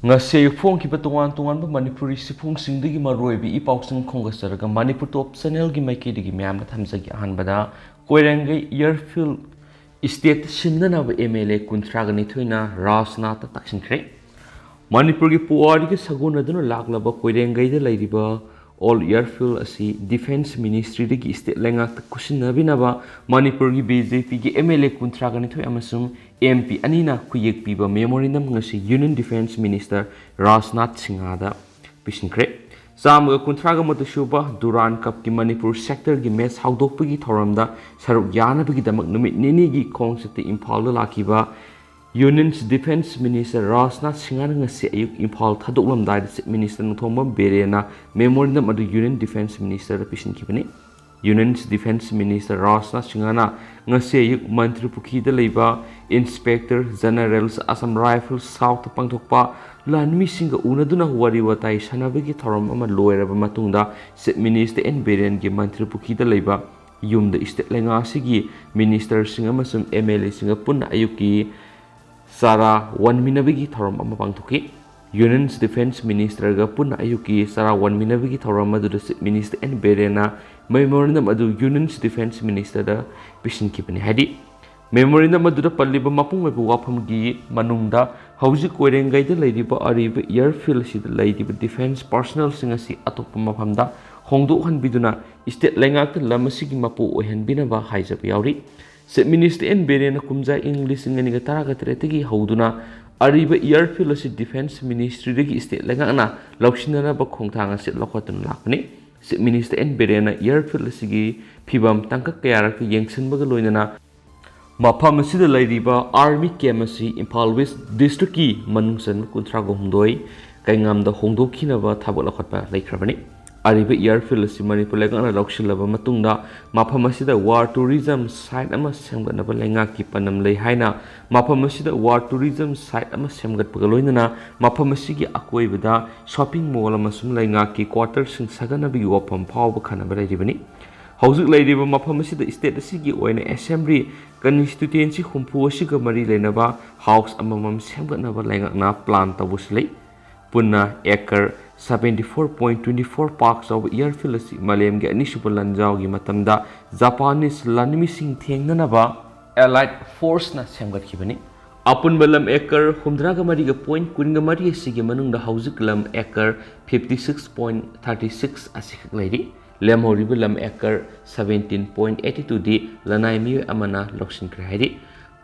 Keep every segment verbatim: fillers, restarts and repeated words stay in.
ꯉꯁꯤ ꯑꯌꯨꯛ ꯐꯣꯡꯈꯤꯕ ꯇꯣꯉꯥꯟ ꯇꯣꯉꯥꯟꯕ ꯃꯅꯤꯄꯨꯔꯤ ꯁꯤꯐꯣꯡꯁꯤꯡꯗꯒꯤ ꯃꯔꯨꯑꯣꯏꯕ ꯏ ꯄꯥꯎꯁꯤꯡ ꯈꯣꯝꯒꯠꯆꯔꯒ ꯃꯅꯤꯄꯨꯔ ꯇꯣꯞ ꯆꯦꯅꯦꯜꯒꯤ ꯃꯥꯏꯀꯩꯗꯒꯤ ꯃꯌꯥꯝꯗ ꯊꯝꯖꯒꯦ꯫ ꯑꯍꯥꯟꯕꯗ ꯀꯣꯏꯔꯦꯡꯒꯩ ꯏꯌꯥꯔꯐꯤꯜ ꯏꯁꯇꯦꯠꯇ ꯁꯤꯟꯅꯅꯕ ꯑꯦꯝ ꯑꯦꯜ ꯑꯦ ꯀꯨꯟꯊ꯭ꯔꯥꯒ ꯅꯤꯊꯣꯏꯅ ꯔꯥꯖꯅꯥꯊꯇ ꯇꯥꯛꯁꯤꯟꯈ꯭ꯔꯦ꯫ ꯃꯅꯤꯄꯨꯔꯒꯤ ꯄꯨꯋꯥꯔꯤꯒ ꯁꯥꯒꯣꯟꯅꯗꯨꯅ ꯂꯥꯛꯂꯕ ꯀꯣꯏꯔꯦꯡꯒꯩꯗ ꯂꯩꯔꯤꯕ ꯑꯣꯜ ꯏꯌꯥꯔꯐꯤꯜ ꯑꯁꯤ ꯗꯤꯐꯦꯟꯁ ꯃꯤꯅꯤꯁꯇ꯭ꯔꯤꯗꯒꯤ ꯏꯁꯇꯦꯠ ꯂꯩꯉꯥꯛꯇ ꯈꯨꯠꯁꯤꯟꯅꯕꯤꯅꯕ ꯃꯅꯤꯄꯨꯔꯒꯤ ꯕꯤ ꯖꯦ ꯄꯤꯒꯤ ꯑꯦꯝ ꯑꯦꯜ ꯑꯦ ꯀꯨꯟꯊ꯭ꯔꯥꯒ ꯅꯤꯊꯣꯏ ꯑꯃꯁꯨꯡ ꯑꯦꯝ ꯄꯤ ꯑꯅꯤꯅ ꯈꯨꯌꯦꯛ ꯄꯤꯕ ꯃꯦꯃꯣꯔꯦꯟꯗꯝ ꯑꯁꯤ ꯌꯨꯅꯤꯌꯟ ꯗꯤꯐꯦꯟꯁ ꯃꯤꯅꯤꯁꯇꯔ ꯔꯥꯖꯅꯥꯊ ꯁꯤꯡꯍꯗ ꯄꯤꯁꯤꯟꯈ꯭ꯔꯦ꯫ ꯆꯥꯝꯃꯒ ꯀꯨꯟꯊ꯭ꯔꯥꯒ ꯃꯥꯊꯣꯏ ꯁꯨꯕ ꯗꯨꯔꯥꯟ ꯀꯞꯀꯤ ꯃꯅꯤꯄꯨꯔ ꯁꯦꯛꯇꯔꯒꯤ ꯃꯦꯠꯆ ꯍꯧꯗꯣꯛꯄꯒꯤ ꯊꯧꯔꯝꯗ ꯁꯔꯨꯛ ꯌꯥꯅꯕꯒꯤꯗꯃꯛ ꯅꯨꯃꯤꯠ ꯅꯤꯅꯤꯒꯤ ꯈꯣꯡꯆꯠꯇ ꯏꯝꯐꯥꯜꯗ ꯂꯥꯛꯈꯤꯕ ꯌꯨꯅꯤꯌꯟ ꯗꯤꯐꯦꯟꯁ ꯃꯤꯅꯤꯁꯇꯔ ꯔꯥꯖꯅꯥꯊ ꯁꯤꯡꯍꯅ ꯉꯁꯤ ꯑꯌꯨꯛ ꯏꯝꯐꯥꯜ ꯊꯥꯗꯣꯛꯂꯝꯗꯥꯏꯗ ꯆꯤꯐ ꯃꯤꯅꯤꯁꯇꯔ ꯅꯣꯡꯊꯣꯝꯕꯝ ꯕꯤꯔꯦꯟꯅ ꯃꯦꯃꯣꯔꯦꯟꯗꯝ ꯑꯗꯨ ꯌꯨꯅꯤꯌꯟ ꯗꯤꯐꯦꯟꯁ ꯃꯤꯅꯤꯁꯇꯔꯗ ꯄꯤꯁꯤꯟꯈꯤꯕꯅꯤ꯫ ꯌꯨꯅꯤꯌꯟ ꯗꯤꯐꯦꯟꯁ ꯃꯤꯅꯤꯁꯇꯔ ꯔꯥꯖꯅꯥꯊ ꯁꯤꯡꯍꯅ ꯉꯁꯤ ꯑꯌꯨꯛ ꯃꯟꯇ꯭ꯔꯤ ꯄꯨꯈ꯭ꯔꯤꯗ ꯂꯩꯕ ꯏꯟꯁꯄꯦꯛꯇꯔ ꯖꯦꯅꯔꯦꯜ ꯑꯁꯥꯝ ꯔꯥꯏꯐꯜ ꯁꯥꯎꯊꯇ ꯄꯥꯡꯊꯣꯛꯄ ꯂꯥꯟꯃꯤꯁꯤꯡꯒ ꯎꯅꯗꯨꯅ ꯋꯥꯔꯤ ꯋꯥꯇꯥꯏ ꯁꯥꯟꯅꯕꯒꯤ ꯊꯧꯔꯝ ꯑꯃ ꯂꯣꯏꯔꯕ ꯃꯇꯨꯡꯗ ꯆꯤꯐ ꯃꯤꯅꯤꯁꯇꯔ ꯑꯦꯟ ꯕꯤꯔꯦꯟꯒꯤ ꯃꯟꯇ꯭ꯔꯤ ꯄꯨꯈ꯭ꯔꯤꯗ ꯂꯩꯕ ꯌꯨꯝꯗ ꯏꯁꯇꯦꯠ ꯂꯩꯉꯥꯛ ꯑꯁꯤꯒꯤ ꯃꯤꯅꯤꯁꯇꯔꯁꯤꯡ ꯑꯃꯁꯨꯡ ꯑꯦꯝ ꯑꯦꯜ ꯑꯦꯁꯤꯡꯒ ꯄꯨꯟꯅ ꯑꯌꯨꯛꯀꯤ ꯆꯥꯔꯥ ꯋꯥꯟꯃꯤꯟꯅꯕꯒꯤ ꯊꯧꯔꯝ ꯑꯃ ꯄꯥꯡꯊꯣꯛꯈꯤ꯫ ꯌꯨꯅꯤꯌꯟ ꯗꯤꯐꯦꯟꯁ ꯃꯤꯅꯤꯁꯇꯔꯒ ꯄꯨꯟꯅ ꯑꯌꯨꯛꯀꯤ ꯆꯥꯔꯥ ꯋꯥꯟꯃꯤꯟꯅꯕꯒꯤ ꯊꯧꯔꯝ ꯑꯗꯨꯗ ꯆꯤꯐ ꯃꯤꯅꯤꯁꯇꯔ ꯑꯦꯟ ꯕꯤꯔꯦꯟꯅ ꯃꯦꯃꯣꯔꯦꯟꯗꯝ ꯑꯗꯨ ꯌꯨꯅꯤꯌꯟ ꯗꯤꯐꯦꯟꯁ ꯃꯤꯅꯤꯁꯇꯔꯗ ꯄꯤꯁꯤꯟꯈꯤꯕꯅꯤ꯫ ꯍꯥꯏꯗꯤ, ꯃꯦꯃꯣꯔꯦꯟꯗꯝ ꯑꯗꯨꯗ ꯄꯜꯂꯤꯕ ꯃꯄꯨꯡ ꯑꯣꯏꯕ ꯋꯥꯐꯝꯒꯤ ꯃꯅꯨꯡꯗ ꯍꯧꯖꯤꯛ ꯀꯣꯏꯔꯦꯡꯒꯩꯗ ꯂꯩꯔꯤꯕ ꯑꯔꯤꯕ ꯏꯌꯥꯔꯐꯤꯜ ꯑꯁꯤꯗ ꯂꯩꯔꯤꯕ ꯗꯤꯐꯦꯟꯁ ꯄꯥꯔꯁꯅꯦꯜꯁꯤꯡ ꯑꯁꯤ ꯑꯇꯣꯞꯄ ꯃꯐꯝꯗ ꯍꯣꯡꯗꯣꯛꯍꯟꯕꯤꯗꯨꯅ ꯏꯁꯇꯦꯠ ꯂꯩꯉꯥꯛꯇ ꯂꯝ ꯑꯁꯤꯒꯤ ꯃꯄꯨ ꯑꯣꯏꯍꯟꯕꯤꯅꯕ ꯍꯥꯏꯖꯕ ꯌꯥꯎꯔꯤ꯫ ꯆꯤꯐ ꯃꯤꯅꯤꯁꯇꯔ ꯑꯦꯟ ꯕꯤꯔꯦꯟꯅ ꯀꯨꯝꯖꯥ ꯏꯪ ꯂꯤꯁꯤꯡ ꯑꯅꯤꯒ ꯇꯔꯥꯒ ꯇꯔꯦꯠꯇꯒꯤ ꯍꯧꯗꯨꯅ ꯑꯔꯤꯕ ꯏꯌꯥꯔꯐꯤꯜ ꯑꯁꯤ ꯗꯤꯐꯦꯟꯁ ꯃꯤꯅꯤꯁꯇ꯭ꯔꯤꯗꯒꯤ ꯏꯁꯇꯦꯠ ꯂꯩꯉꯥꯛꯅ ꯂꯧꯁꯤꯟꯅꯅꯕ ꯈꯣꯡꯊꯥꯡ ꯑꯁꯤ ꯂꯧꯈꯠꯇꯨꯅ ꯂꯥꯛꯄꯅꯤ꯫ ꯆꯤꯐ ꯃꯤꯅꯤꯁꯇꯔ ꯑꯦꯟ ꯕꯤꯔꯦꯟꯅ ꯏꯌꯥꯔꯐꯤꯜ ꯑꯁꯤꯒꯤ ꯐꯤꯕꯝ ꯇꯥꯡꯀꯛ ꯀꯌꯥꯔꯛꯇ ꯌꯦꯡꯁꯤꯟꯕꯒ ꯂꯣꯏꯅꯅ ꯃꯐꯝ ꯑꯁꯤꯗ ꯂꯩꯔꯤꯕ ꯑꯥꯔꯃꯤ ꯀꯦꯝꯞ ꯑꯁꯤ ꯏꯝꯐꯥꯜ ꯋꯦꯁ ꯗꯤꯁꯇ꯭ꯔꯤꯛꯀꯤ ꯃꯅꯨꯡ ꯆꯟꯕ ꯀꯨꯟꯊ꯭ꯔꯥꯒ ꯍꯨꯝꯗꯣꯏ ꯀꯩꯉꯥꯝꯗ ꯍꯣꯡꯗꯣꯛꯈꯤꯅꯕ ꯊꯕꯛ ꯂꯧꯈꯠꯄ ꯂꯩꯈ꯭ꯔꯕꯅꯤ꯫ ꯑꯔꯤꯕ ꯏꯌꯥꯔꯐꯤꯜ ꯑꯁꯤ ꯃꯅꯤꯄꯨꯔ ꯂꯩꯉꯥꯛꯅ ꯂꯧꯁꯤꯜꯂꯕ ꯃꯇꯨꯡꯗ ꯃꯐꯝ ꯑꯁꯤꯗ ꯋꯥꯔ ꯇꯨꯔꯤꯖꯝ ꯁꯥꯏꯠ ꯑꯃ ꯁꯦꯝꯒꯠꯅꯕ ꯂꯩꯉꯥꯛꯀꯤ ꯄꯥꯟꯗꯝ ꯂꯩ ꯍꯥꯏꯅ ꯃꯐꯝ ꯑꯁꯤꯗ ꯋꯥꯔ ꯇꯨꯔꯤꯖꯝ ꯁꯥꯏꯠ ꯑꯃ ꯁꯦꯝꯒꯠꯄꯒ ꯂꯣꯏꯅꯅ ꯃꯐꯝ ꯑꯁꯤꯒꯤ ꯑꯀꯣꯏꯕꯗ ꯁꯣꯞꯄꯤꯡ ꯃꯣꯜ ꯑꯃꯁꯨꯡ ꯂꯩꯉꯥꯛꯀꯤ ꯀ꯭ꯋꯥꯇꯔꯁꯤꯡ ꯁꯥꯒꯠꯅꯕꯒꯤ ꯋꯥꯐꯝ ꯐꯥꯎꯕ ꯈꯟꯅꯕ ꯂꯩꯔꯤꯕꯅꯤ꯫ ꯍꯧꯖꯤꯛ ꯂꯩꯔꯤꯕ ꯃꯐꯝ ꯑꯁꯤꯗ ꯏꯁꯇꯦꯠ ꯑꯁꯤꯒꯤ ꯑꯣꯏꯅ ꯑꯦꯁꯦꯝꯕ꯭ꯂꯤ Constituency ꯍꯨꯝꯐꯨ ꯑꯁꯤꯒ ꯃꯔꯤ ꯂꯩꯅꯕ house ꯑꯃꯃꯝ ꯁꯦꯝꯒꯠꯅꯕ ꯂꯩꯉꯥꯛꯅ plan ꯇꯧꯕꯁꯨ ꯂꯩ꯫ ꯄꯨꯟꯅ acre seventy four point twenty four ꯄꯥꯛ ꯆꯥꯎꯕ airfield ꯑꯁꯤ ꯃꯥꯂꯦꯝꯒꯤ ꯑꯅꯤꯁꯨꯕ ꯂꯥꯟꯖꯥꯎꯒꯤ ꯃꯇꯝꯗ Japanese ꯂꯥꯟꯃꯤꯁꯤꯡ ꯊꯦꯡꯅꯅꯕ Allied Forceꯅ ꯁꯦꯝꯒꯠꯈꯤꯕꯅꯤ꯫ ꯑꯄꯨꯟꯕ ꯂꯝ acre ꯍꯨꯝꯗ꯭ꯔꯥꯒ ꯃꯔꯤꯒ point ꯀꯨꯟꯒ ꯃꯔꯤ ꯑꯁꯤꯒꯤ ꯃꯅꯨꯡꯗ ꯍꯧꯖꯤꯛ ꯂꯝ acre fifty six point thirty six ꯑꯁꯤꯈꯛ ꯂꯩꯔꯤ꯫ ꯂꯦꯝꯍꯧꯔꯤꯕ ꯂꯝ acre seventeen point eighty twoꯗꯤ ꯂꯅꯥꯏ ꯃꯤꯑꯣꯏ ꯑꯃꯅ ꯂꯧꯁꯤꯟꯈ꯭ꯔꯦ ꯍꯥꯏꯔꯤ꯫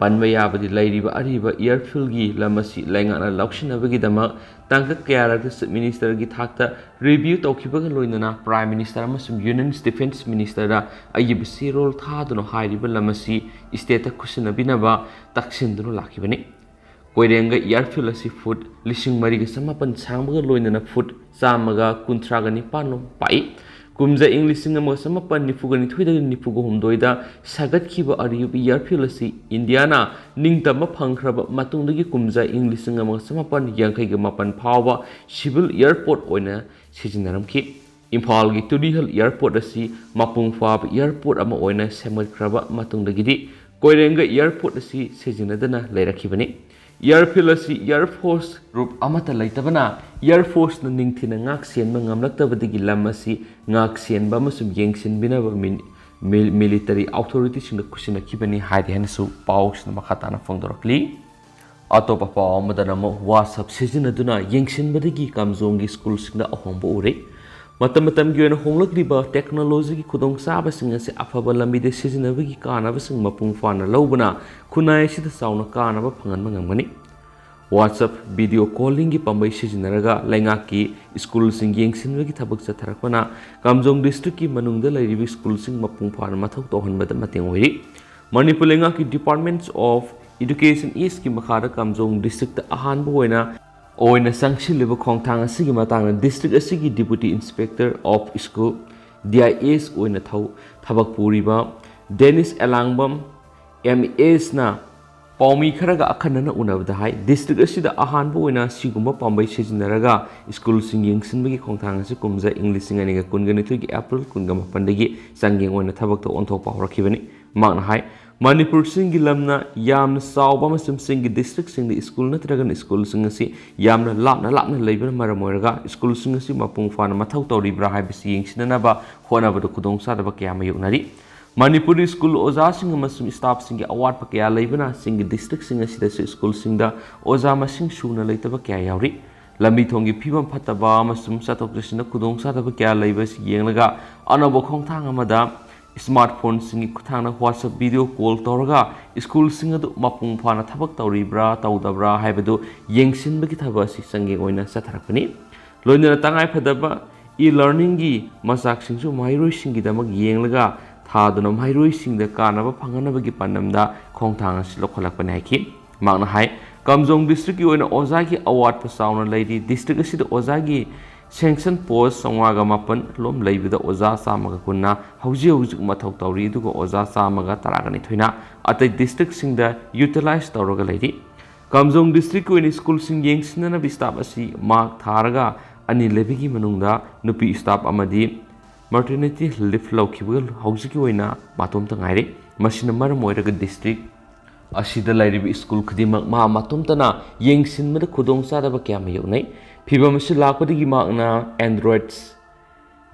ꯄꯟꯕ ꯌꯥꯕꯗꯤ, ꯂꯩꯔꯤꯕ ꯑꯔꯤꯕ airfieldꯒꯤ ꯂꯝ ꯑꯁꯤ ꯂꯩꯉꯥꯛꯅ ꯂꯧꯁꯤꯟꯅꯕꯒꯤꯗꯃꯛ ꯇꯥꯡꯀꯛ ꯀꯌꯥꯔꯛꯇ Chief Ministerꯒꯤ ꯊꯥꯛꯇ review ꯇꯧꯈꯤꯕꯒ ꯂꯣꯏꯅꯅ Prime Minister ꯑꯃꯁꯨꯡ Union Defence Ministerꯗ ꯑꯏꯕ ꯆꯦꯔꯣꯜ ꯊꯥꯗꯨꯅ ꯍꯥꯏꯔꯤꯕ ꯂꯝ ꯑꯁꯤ stateꯇ ꯈꯨꯠꯁꯤꯟꯅꯕꯤꯅꯕ ꯇꯛꯁꯤꯟꯗꯨꯅ ꯂꯥꯛꯈꯤꯕꯅꯤ꯫ ꯀꯣꯏꯔꯦꯡꯒ airfield ꯑꯁꯤ foot ꯂꯤꯁꯤꯡ ꯃꯔꯤꯒ ꯆꯃꯥꯄꯟ ꯁꯥꯡꯕꯒ ꯂꯣꯏꯅꯅ foot ꯆꯥꯝꯃꯒ ꯀꯨꯟꯊ꯭ꯔꯥꯒ ꯅꯤꯄꯥꯟ ꯂꯣꯝ ꯄꯥꯛꯏ꯫ ꯀꯨꯝꯖꯥ ꯏꯪ ꯂꯤꯁꯤꯡ ꯑꯃꯒ ꯆꯃꯥꯄꯟ ꯅꯤꯐꯨꯒ ꯅꯤꯊꯣꯏꯗꯒꯤ ꯅꯤꯐꯨꯒ ꯍꯨꯝꯗꯣꯏꯗ ꯁꯥꯒꯠꯈꯤꯕ ꯑꯔꯤꯕ airfield ꯑꯁꯤ ꯏꯟꯗꯤꯌꯥꯅ ꯅꯤꯡꯇꯝꯕ ꯐꯪꯈ꯭ꯔꯕ ꯃꯇꯨꯡꯗꯒꯤ ꯀꯨꯝꯖꯥ ꯏꯪ ꯂꯤꯁꯤꯡ ꯑꯃꯒ ꯆꯃꯥꯄꯟ ꯌꯥꯡꯈꯩꯒ ꯃꯥꯄꯟ ꯐꯥꯎꯕ civil airport ꯑꯣꯏꯅ ꯁꯤꯖꯤꯟꯅꯔꯝꯈꯤ꯫ ꯏꯝꯐꯥꯜꯒꯤ ꯇꯨꯂꯤ ꯍꯤꯜ airport ꯑꯁꯤ ꯃꯄꯨꯡ ꯐꯥꯕ airport ꯑꯃ ꯑꯣꯏꯅ ꯁꯦꯝꯒꯠꯈ꯭ꯔꯕ ꯃꯇꯨꯡꯗꯒꯤꯗꯤ ꯀꯣꯏꯔꯦꯡꯒ airport ꯑꯁꯤ ꯁꯤꯖꯤꯟꯅꯗꯅ ꯂꯩꯔꯛꯈꯤꯕꯅꯤ꯫ Airfield ꯑꯁꯤ Air Force group ꯑꯃꯠꯇ ꯂꯩꯇꯕꯅ Air Forceꯅ ꯅꯤꯡꯊꯤꯅ ꯉꯥꯛ ꯁꯦꯟꯕ ꯉꯝꯂꯛꯇꯕꯗꯒꯤ ꯂꯝ ꯑꯁꯤ ꯉꯥꯛ ꯁꯦꯟꯕ ꯑꯃꯁꯨꯡ ꯌꯦꯡꯁꯤꯟꯕꯤꯅꯕ ꯃꯤ-, ꯃꯤ-, military authorityꯁꯤꯡꯗ ꯈꯨꯠꯁꯤꯟꯅꯈꯤꯕꯅꯤ ꯍꯥꯏꯗꯤ ꯍꯥꯏꯅꯁꯨ ꯄꯥꯎꯁꯤꯅ ꯃꯈꯥ ꯇꯥꯅ ꯐꯣꯡꯗꯣꯔꯛꯂꯤ꯫ ꯑꯇꯣꯞꯄ ꯄꯥꯎ ꯑꯃꯗꯅ ꯑꯃꯨꯛ WhatsApp ꯁꯤꯖꯤꯟꯅꯗꯨꯅ ꯌꯦꯡꯁꯤꯟꯕꯗꯒꯤ ꯀꯥꯝꯖꯣꯡꯒꯤ ꯁ꯭ꯀꯨꯜꯁꯤꯡꯗ ꯑꯍꯣꯡꯕ ꯎꯔꯦ꯫ ꯃꯇꯝ ꯃꯇꯝꯒꯤ ꯑꯣꯏꯅ ꯍꯣꯡꯂꯛꯂꯤꯕ technologyꯒꯤ ꯈꯨꯗꯣꯡꯆꯥꯕꯁꯤꯡ ꯑꯁꯤ ꯑꯐꯕ ꯂꯝꯕꯤꯗ ꯁꯤꯖꯤꯟꯅꯕꯒꯤ ꯀꯥꯟꯅꯕꯁꯤꯡ ꯃꯄꯨꯡ ꯐꯥꯅ ꯂꯧꯕꯅ ꯈꯨꯟꯅꯥꯏ ꯑꯁꯤꯗ ꯆꯥꯎꯅ ꯀꯥꯟꯅꯕ ꯐꯪꯍꯟꯕ ꯉꯝꯒꯅꯤ꯫ WhatsApp video callingꯒꯤ ꯄꯥꯝꯕꯩ ꯁꯤꯖꯤꯟꯅꯔꯒ ꯂꯩꯉꯥꯛꯀꯤ ꯁ꯭ꯀꯨꯜꯁꯤꯡ ꯌꯦꯡꯁꯤꯟꯕꯒꯤ ꯊꯕꯛ ꯆꯠꯊꯔꯛꯄꯅ ꯀꯥꯝꯖꯣꯡ districtꯀꯤ ꯃꯅꯨꯡꯗ ꯂꯩꯔꯤꯕ ꯁ꯭ꯀꯨꯜꯁꯤꯡ ꯃꯄꯨꯡ ꯐꯥꯅ ꯃꯊꯧ ꯇꯧꯍꯟꯕꯗ ꯃꯇꯦꯡ ꯑꯣꯏꯔꯤ꯫ ꯃꯅꯤꯄꯨꯔ ꯂꯩꯉꯥꯛꯀꯤ Department of Education Eastꯀꯤ ꯃꯈꯥꯗ ꯀꯥꯝꯖꯣꯡ districtꯇ ꯑꯍꯥꯟꯕ ꯑꯣꯏꯅ, ꯑꯣꯏꯅ ꯆꯪꯁꯤꯜꯂꯤꯕ ꯈꯣꯡꯊꯥꯡ ꯑꯁꯤꯒꯤ ꯃꯇꯥꯡꯗ district ꯑꯁꯤꯒꯤ Deputy Inspector of School, D I S, ꯑꯣꯏꯅ ꯊꯧ-, ꯊꯕꯛ ꯄꯨꯔꯤꯕ ꯗꯦꯅꯤꯁ ꯑꯦꯂꯥꯡꯕꯝ, M Sꯅ ꯄꯥꯎꯃꯤ ꯈꯔꯒ ꯑꯈꯟꯅꯅ ꯎꯅꯕꯗ ꯍꯥꯏ, district ꯑꯁꯤꯗ ꯑꯍꯥꯟꯕ ꯑꯣꯏꯅ ꯁꯤꯒꯨꯝꯕ ꯄꯥꯝꯕꯩ ꯁꯤꯖꯤꯟꯅꯔꯒ ꯁ꯭ꯀꯨꯜꯁꯤꯡ ꯌꯦꯡꯁꯤꯟꯕꯒꯤ ꯈꯣꯡꯊꯥꯡ ꯑꯁꯤ ꯀꯨꯝꯖꯥ ꯏꯪ ꯂꯤꯁꯤꯡ ꯑꯅꯤꯒ ꯀꯨꯟꯒ ꯅꯤꯊꯣꯏꯒꯤ April ꯀꯨꯟꯒ ꯃꯥꯄꯟꯗꯒꯤ ꯆꯥꯡꯌꯦꯡ ꯑꯣꯏꯅ ꯊꯕꯛꯇ ꯑꯣꯟꯊꯣꯛꯄ ꯍꯧꯔꯛꯈꯤꯕꯅꯤ꯫ ꯃꯍꯥꯛꯅ ꯍꯥꯏ, ꯃꯅꯤꯄꯨꯔ ꯆꯤꯡꯒꯤ ꯂꯝꯅ ꯌꯥꯝꯅ ꯆꯥꯎꯕ ꯑꯃꯁꯨꯡ ꯆꯤꯡꯒꯤ districtꯁꯤꯡꯗ ꯁ꯭ꯀꯨꯜ ꯅꯠꯇ꯭ꯔꯒꯅ ꯁ꯭ꯀꯨꯜꯁꯤꯡ ꯑꯁꯤ ꯌꯥꯝꯅ ꯂꯥꯞꯅ ꯂꯥꯞꯅ ꯂꯩꯕꯅ ꯃꯔꯝ ꯑꯣꯏꯔꯒ ꯁ꯭ꯀꯨꯜꯁꯤꯡ ꯑꯁꯤ ꯃꯄꯨꯡ ꯐꯥꯅ ꯃꯊꯧ ꯇꯧꯔꯤꯕ꯭ꯔꯥ ꯍꯥꯏꯕꯁꯤ ꯌꯦꯡꯁꯤꯟꯅꯅꯕ ꯍꯣꯠꯅꯕꯗ ꯈꯨꯗꯣꯡꯆꯥꯗꯕ ꯀꯌꯥ ꯃꯥꯌꯣꯛꯅꯔꯤ꯫ ꯃꯅꯤꯄꯨꯔꯤ ꯁ꯭ꯀꯨꯜ ꯑꯣꯖꯥꯁꯤꯡ ꯑꯃꯁꯨꯡ staffꯁꯤꯡꯒꯤ ꯑꯋꯥꯠꯄ ꯀꯌꯥ ꯂꯩꯕꯅ ꯆꯤꯡꯒꯤ districtꯁꯤꯡ ꯑꯁꯤꯗꯁꯨ ꯁ꯭ꯀꯨꯜꯁꯤꯡꯗ ꯑꯣꯖꯥ ꯃꯁꯤꯡ ꯁꯨꯅ ꯂꯩꯇꯕ ꯀꯌꯥ ꯌꯥꯎꯔꯤ꯫ ꯂꯝꯕꯤ ꯊꯣꯡꯒꯤ ꯐꯤꯕꯝ ꯐꯠꯇꯕ ꯑꯃꯁꯨꯡ ꯆꯠꯊꯣꯛ ꯆꯠꯁꯤꯟꯗ ꯈꯨꯗꯣꯡꯆꯥꯗꯕ ꯀꯌꯥ ꯂꯩꯕ ꯑꯁꯤ ꯌꯦꯡꯂꯒ ꯑꯅꯧꯕ ꯈꯣꯡꯊꯥꯡ ꯑꯃꯗ smartphoneꯁꯤꯡꯒꯤ ꯈꯨꯠꯊꯥꯡꯗ WhatsApp video call ꯇꯧꯔꯒ ꯁ꯭ꯀꯨꯜꯁꯤꯡ ꯑꯗꯨ ꯃꯄꯨꯡ ꯐꯥꯅ ꯊꯕꯛ ꯇꯧꯔꯤꯕ꯭ꯔꯥ ꯇꯧꯗꯕ꯭ꯔꯥ ꯍꯥꯏꯕꯗꯨ ꯌꯦꯡꯁꯤꯟꯕꯒꯤ ꯊꯕꯛ ꯑꯁꯤ ꯆꯥꯡꯌꯦꯡ ꯑꯣꯏꯅ ꯆꯠꯊꯔꯛꯄꯅꯤ꯫ ꯂꯣꯏꯅꯅ ꯇꯉꯥꯏꯐꯗꯕ e-learningꯒꯤ ꯃꯆꯥꯛꯁꯤꯡꯁꯨ ꯃꯍꯩꯔꯣꯏꯁꯤꯡꯒꯤꯗꯃꯛ ꯌꯦꯡꯂꯒ ꯊꯥꯗꯨꯅ ꯃꯍꯩꯔꯣꯏꯁꯤꯡꯗ ꯀꯥꯟꯅꯕ ꯐꯪꯍꯟꯅꯕꯒꯤ ꯄꯥꯟꯗꯝꯗ ꯈꯣꯡꯊꯥꯡ ꯑꯁꯤ ꯂꯧꯈꯠꯂꯛꯄꯅꯤ ꯍꯥꯏꯈꯤ꯫ ꯃꯍꯥꯛꯅ ꯍꯥꯏ, ꯀꯥꯝꯖꯣꯡ districtꯀꯤ ꯑꯣꯏꯅ ꯑꯣꯖꯥꯒꯤ ꯑꯋꯥꯠꯄ ꯆꯥꯎꯅ ꯂꯩꯔꯤ꯫ District ꯑꯁꯤꯗ ꯑꯣꯖꯥꯒꯤ sanction post ꯆꯥꯝꯃꯉꯥꯒ ꯃꯥꯄꯟ ꯂꯣꯝ ꯂꯩꯕꯗ ꯑꯣꯖꯥ ꯆꯥꯝꯃꯒ ꯀꯨꯟꯅ ꯍꯧꯖꯤꯛ ꯍꯧꯖꯤꯛ ꯃꯊꯧ ꯇꯧꯔꯤ, ꯑꯗꯨꯒ ꯑꯣꯖꯥ ꯆꯥꯝꯃꯒ ꯇꯔꯥꯒ ꯅꯤꯊꯣꯏꯅ ꯑꯇꯩ districtꯁꯤꯡꯗ utilize ꯇꯧꯔꯒ ꯂꯩꯔꯤ꯫ ꯀꯥꯝꯖꯣꯡ districtꯀꯤ ꯑꯣꯏꯅ ꯁ꯭ꯀꯨꯜꯁꯤꯡ ꯌꯦꯡꯁꯤꯟꯅꯅꯕ staff ꯑꯁꯤ mark ꯊꯥꯔꯒ ꯑꯅꯤ ꯂꯩꯕꯒꯤ ꯃꯅꯨꯡꯗ ꯅꯨꯄꯤ staff ꯑꯃꯗꯤ maternity leave ꯂꯧꯈꯤꯕꯒ ꯍꯧꯖꯤꯛꯀꯤ ꯑꯣꯏꯅ ꯃꯇꯣꯝꯇ ꯉꯥꯏꯔꯦ꯫ ꯃꯁꯤꯅ ꯃꯔꯝ ꯑꯣꯏꯔꯒ district ꯑꯁꯤꯗ ꯂꯩꯔꯤꯕ ꯁ꯭ꯀꯨꯜ ꯈꯨꯗꯤꯡꯃꯛ ꯃꯍꯥꯛ ꯃꯇꯣꯝꯇꯅ ꯌꯦꯡꯁꯤꯟꯕꯗ ꯈꯨꯗꯣꯡꯆꯥꯗꯕ ꯀꯌꯥ ꯃꯥꯌꯣꯛꯅꯩ꯫ ꯐꯤꯚꯝ ꯑꯁꯤ ꯂꯥꯛꯄꯗꯒꯤ ꯃꯍꯥꯛꯅ Android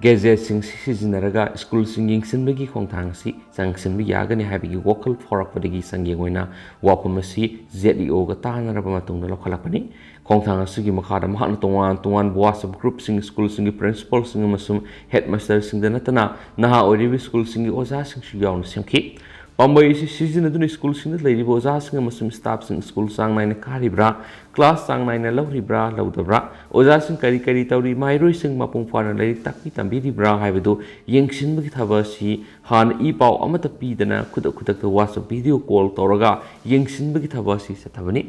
gadgetꯁꯤꯡ ꯁꯤꯖꯤꯟꯅꯔꯒ ꯁ꯭ꯀꯨꯜꯁꯤꯡ ꯌꯦꯡꯁꯤꯟꯕꯒꯤ ꯈꯣꯡꯊꯥꯡ ꯑꯁꯤ ꯆꯪꯁꯤꯟꯕ ꯌꯥꯒꯅꯤ ꯍꯥꯏꯕꯒꯤ ꯋꯥꯈꯜ ꯐꯥꯎꯔꯛꯄꯗꯒꯤ ꯆꯥꯡꯌꯦꯡ ꯑꯣꯏꯅ ꯋꯥꯐꯝ ꯑꯁꯤ ZEOꯒ ꯇꯥꯟꯅꯔꯕ ꯃꯇꯨꯡꯗ ꯂꯧꯈꯠꯂꯛꯄꯅꯤ꯫ ꯈꯣꯡꯊꯥꯡ ꯑꯁꯤꯒꯤ ꯃꯈꯥꯗ ꯃꯍꯥꯛꯅ ꯇꯣꯉꯥꯟ ꯇꯣꯉꯥꯟꯕ WhatsApp groupꯁꯤꯡ, ꯁ꯭ꯀꯨꯜꯁꯤꯡꯒꯤ principalꯁꯤꯡ ꯑꯃꯁꯨꯡ headmasterꯁꯤꯡꯗ ꯅꯠꯇꯅ ꯅꯍꯥ ꯑꯣꯏꯔꯤꯕ ꯁ꯭ꯀꯨꯜꯁꯤꯡꯒꯤ ꯑꯣꯖꯥꯁꯤꯡꯁꯨ ꯌꯥꯎꯅ ꯁꯦꯝꯈꯤ꯫ ꯄꯥꯝꯕꯩ ꯑꯁꯤ ꯁꯤꯖꯤꯟꯅꯗꯨꯅ ꯁ꯭ꯀꯨꯜꯁꯤꯡꯗ ꯂꯩꯔꯤꯕ ꯑꯣꯖꯥꯁꯤꯡ ꯑꯃꯁꯨꯡ staffꯁꯤꯡ ꯁ꯭ꯀꯨꯜ ꯆꯥꯡ ꯅꯥꯏꯅ ꯀꯥꯔꯤꯕ꯭ꯔꯥ, class ꯆꯥꯡ ꯅꯥꯏꯅ ꯂꯧꯔꯤꯕ꯭ꯔꯥ, ꯂꯧꯗꯕ꯭ꯔꯥ, ꯑꯣꯖꯥꯁꯤꯡ ꯀꯔꯤ ꯀꯔꯤ ꯇꯧꯔꯤ, ꯃꯍꯩꯔꯣꯏꯁꯤꯡ ꯃꯄꯨꯡ ꯐꯥꯅ ꯂꯥꯏꯔꯤꯛ ꯇꯥꯛꯄꯤ ꯇꯝꯕꯤꯔꯤꯕ꯭ꯔꯥ ꯍꯥꯏꯕꯗꯨ ꯌꯦꯡꯁꯤꯟꯕꯒꯤ ꯊꯕꯛ ꯑꯁꯤ ꯍꯥꯟꯅ ꯏ ꯄꯥꯎ ꯑꯃꯠꯇ ꯄꯤꯗꯅ ꯈꯨꯗꯛ ꯈꯨꯗꯛꯇ WhatsApp video call ꯇꯧꯔꯒ ꯌꯦꯡꯁꯤꯟꯕꯒꯤ ꯊꯕꯛ ꯑꯁꯤ ꯆꯠꯊꯕꯅꯤ꯫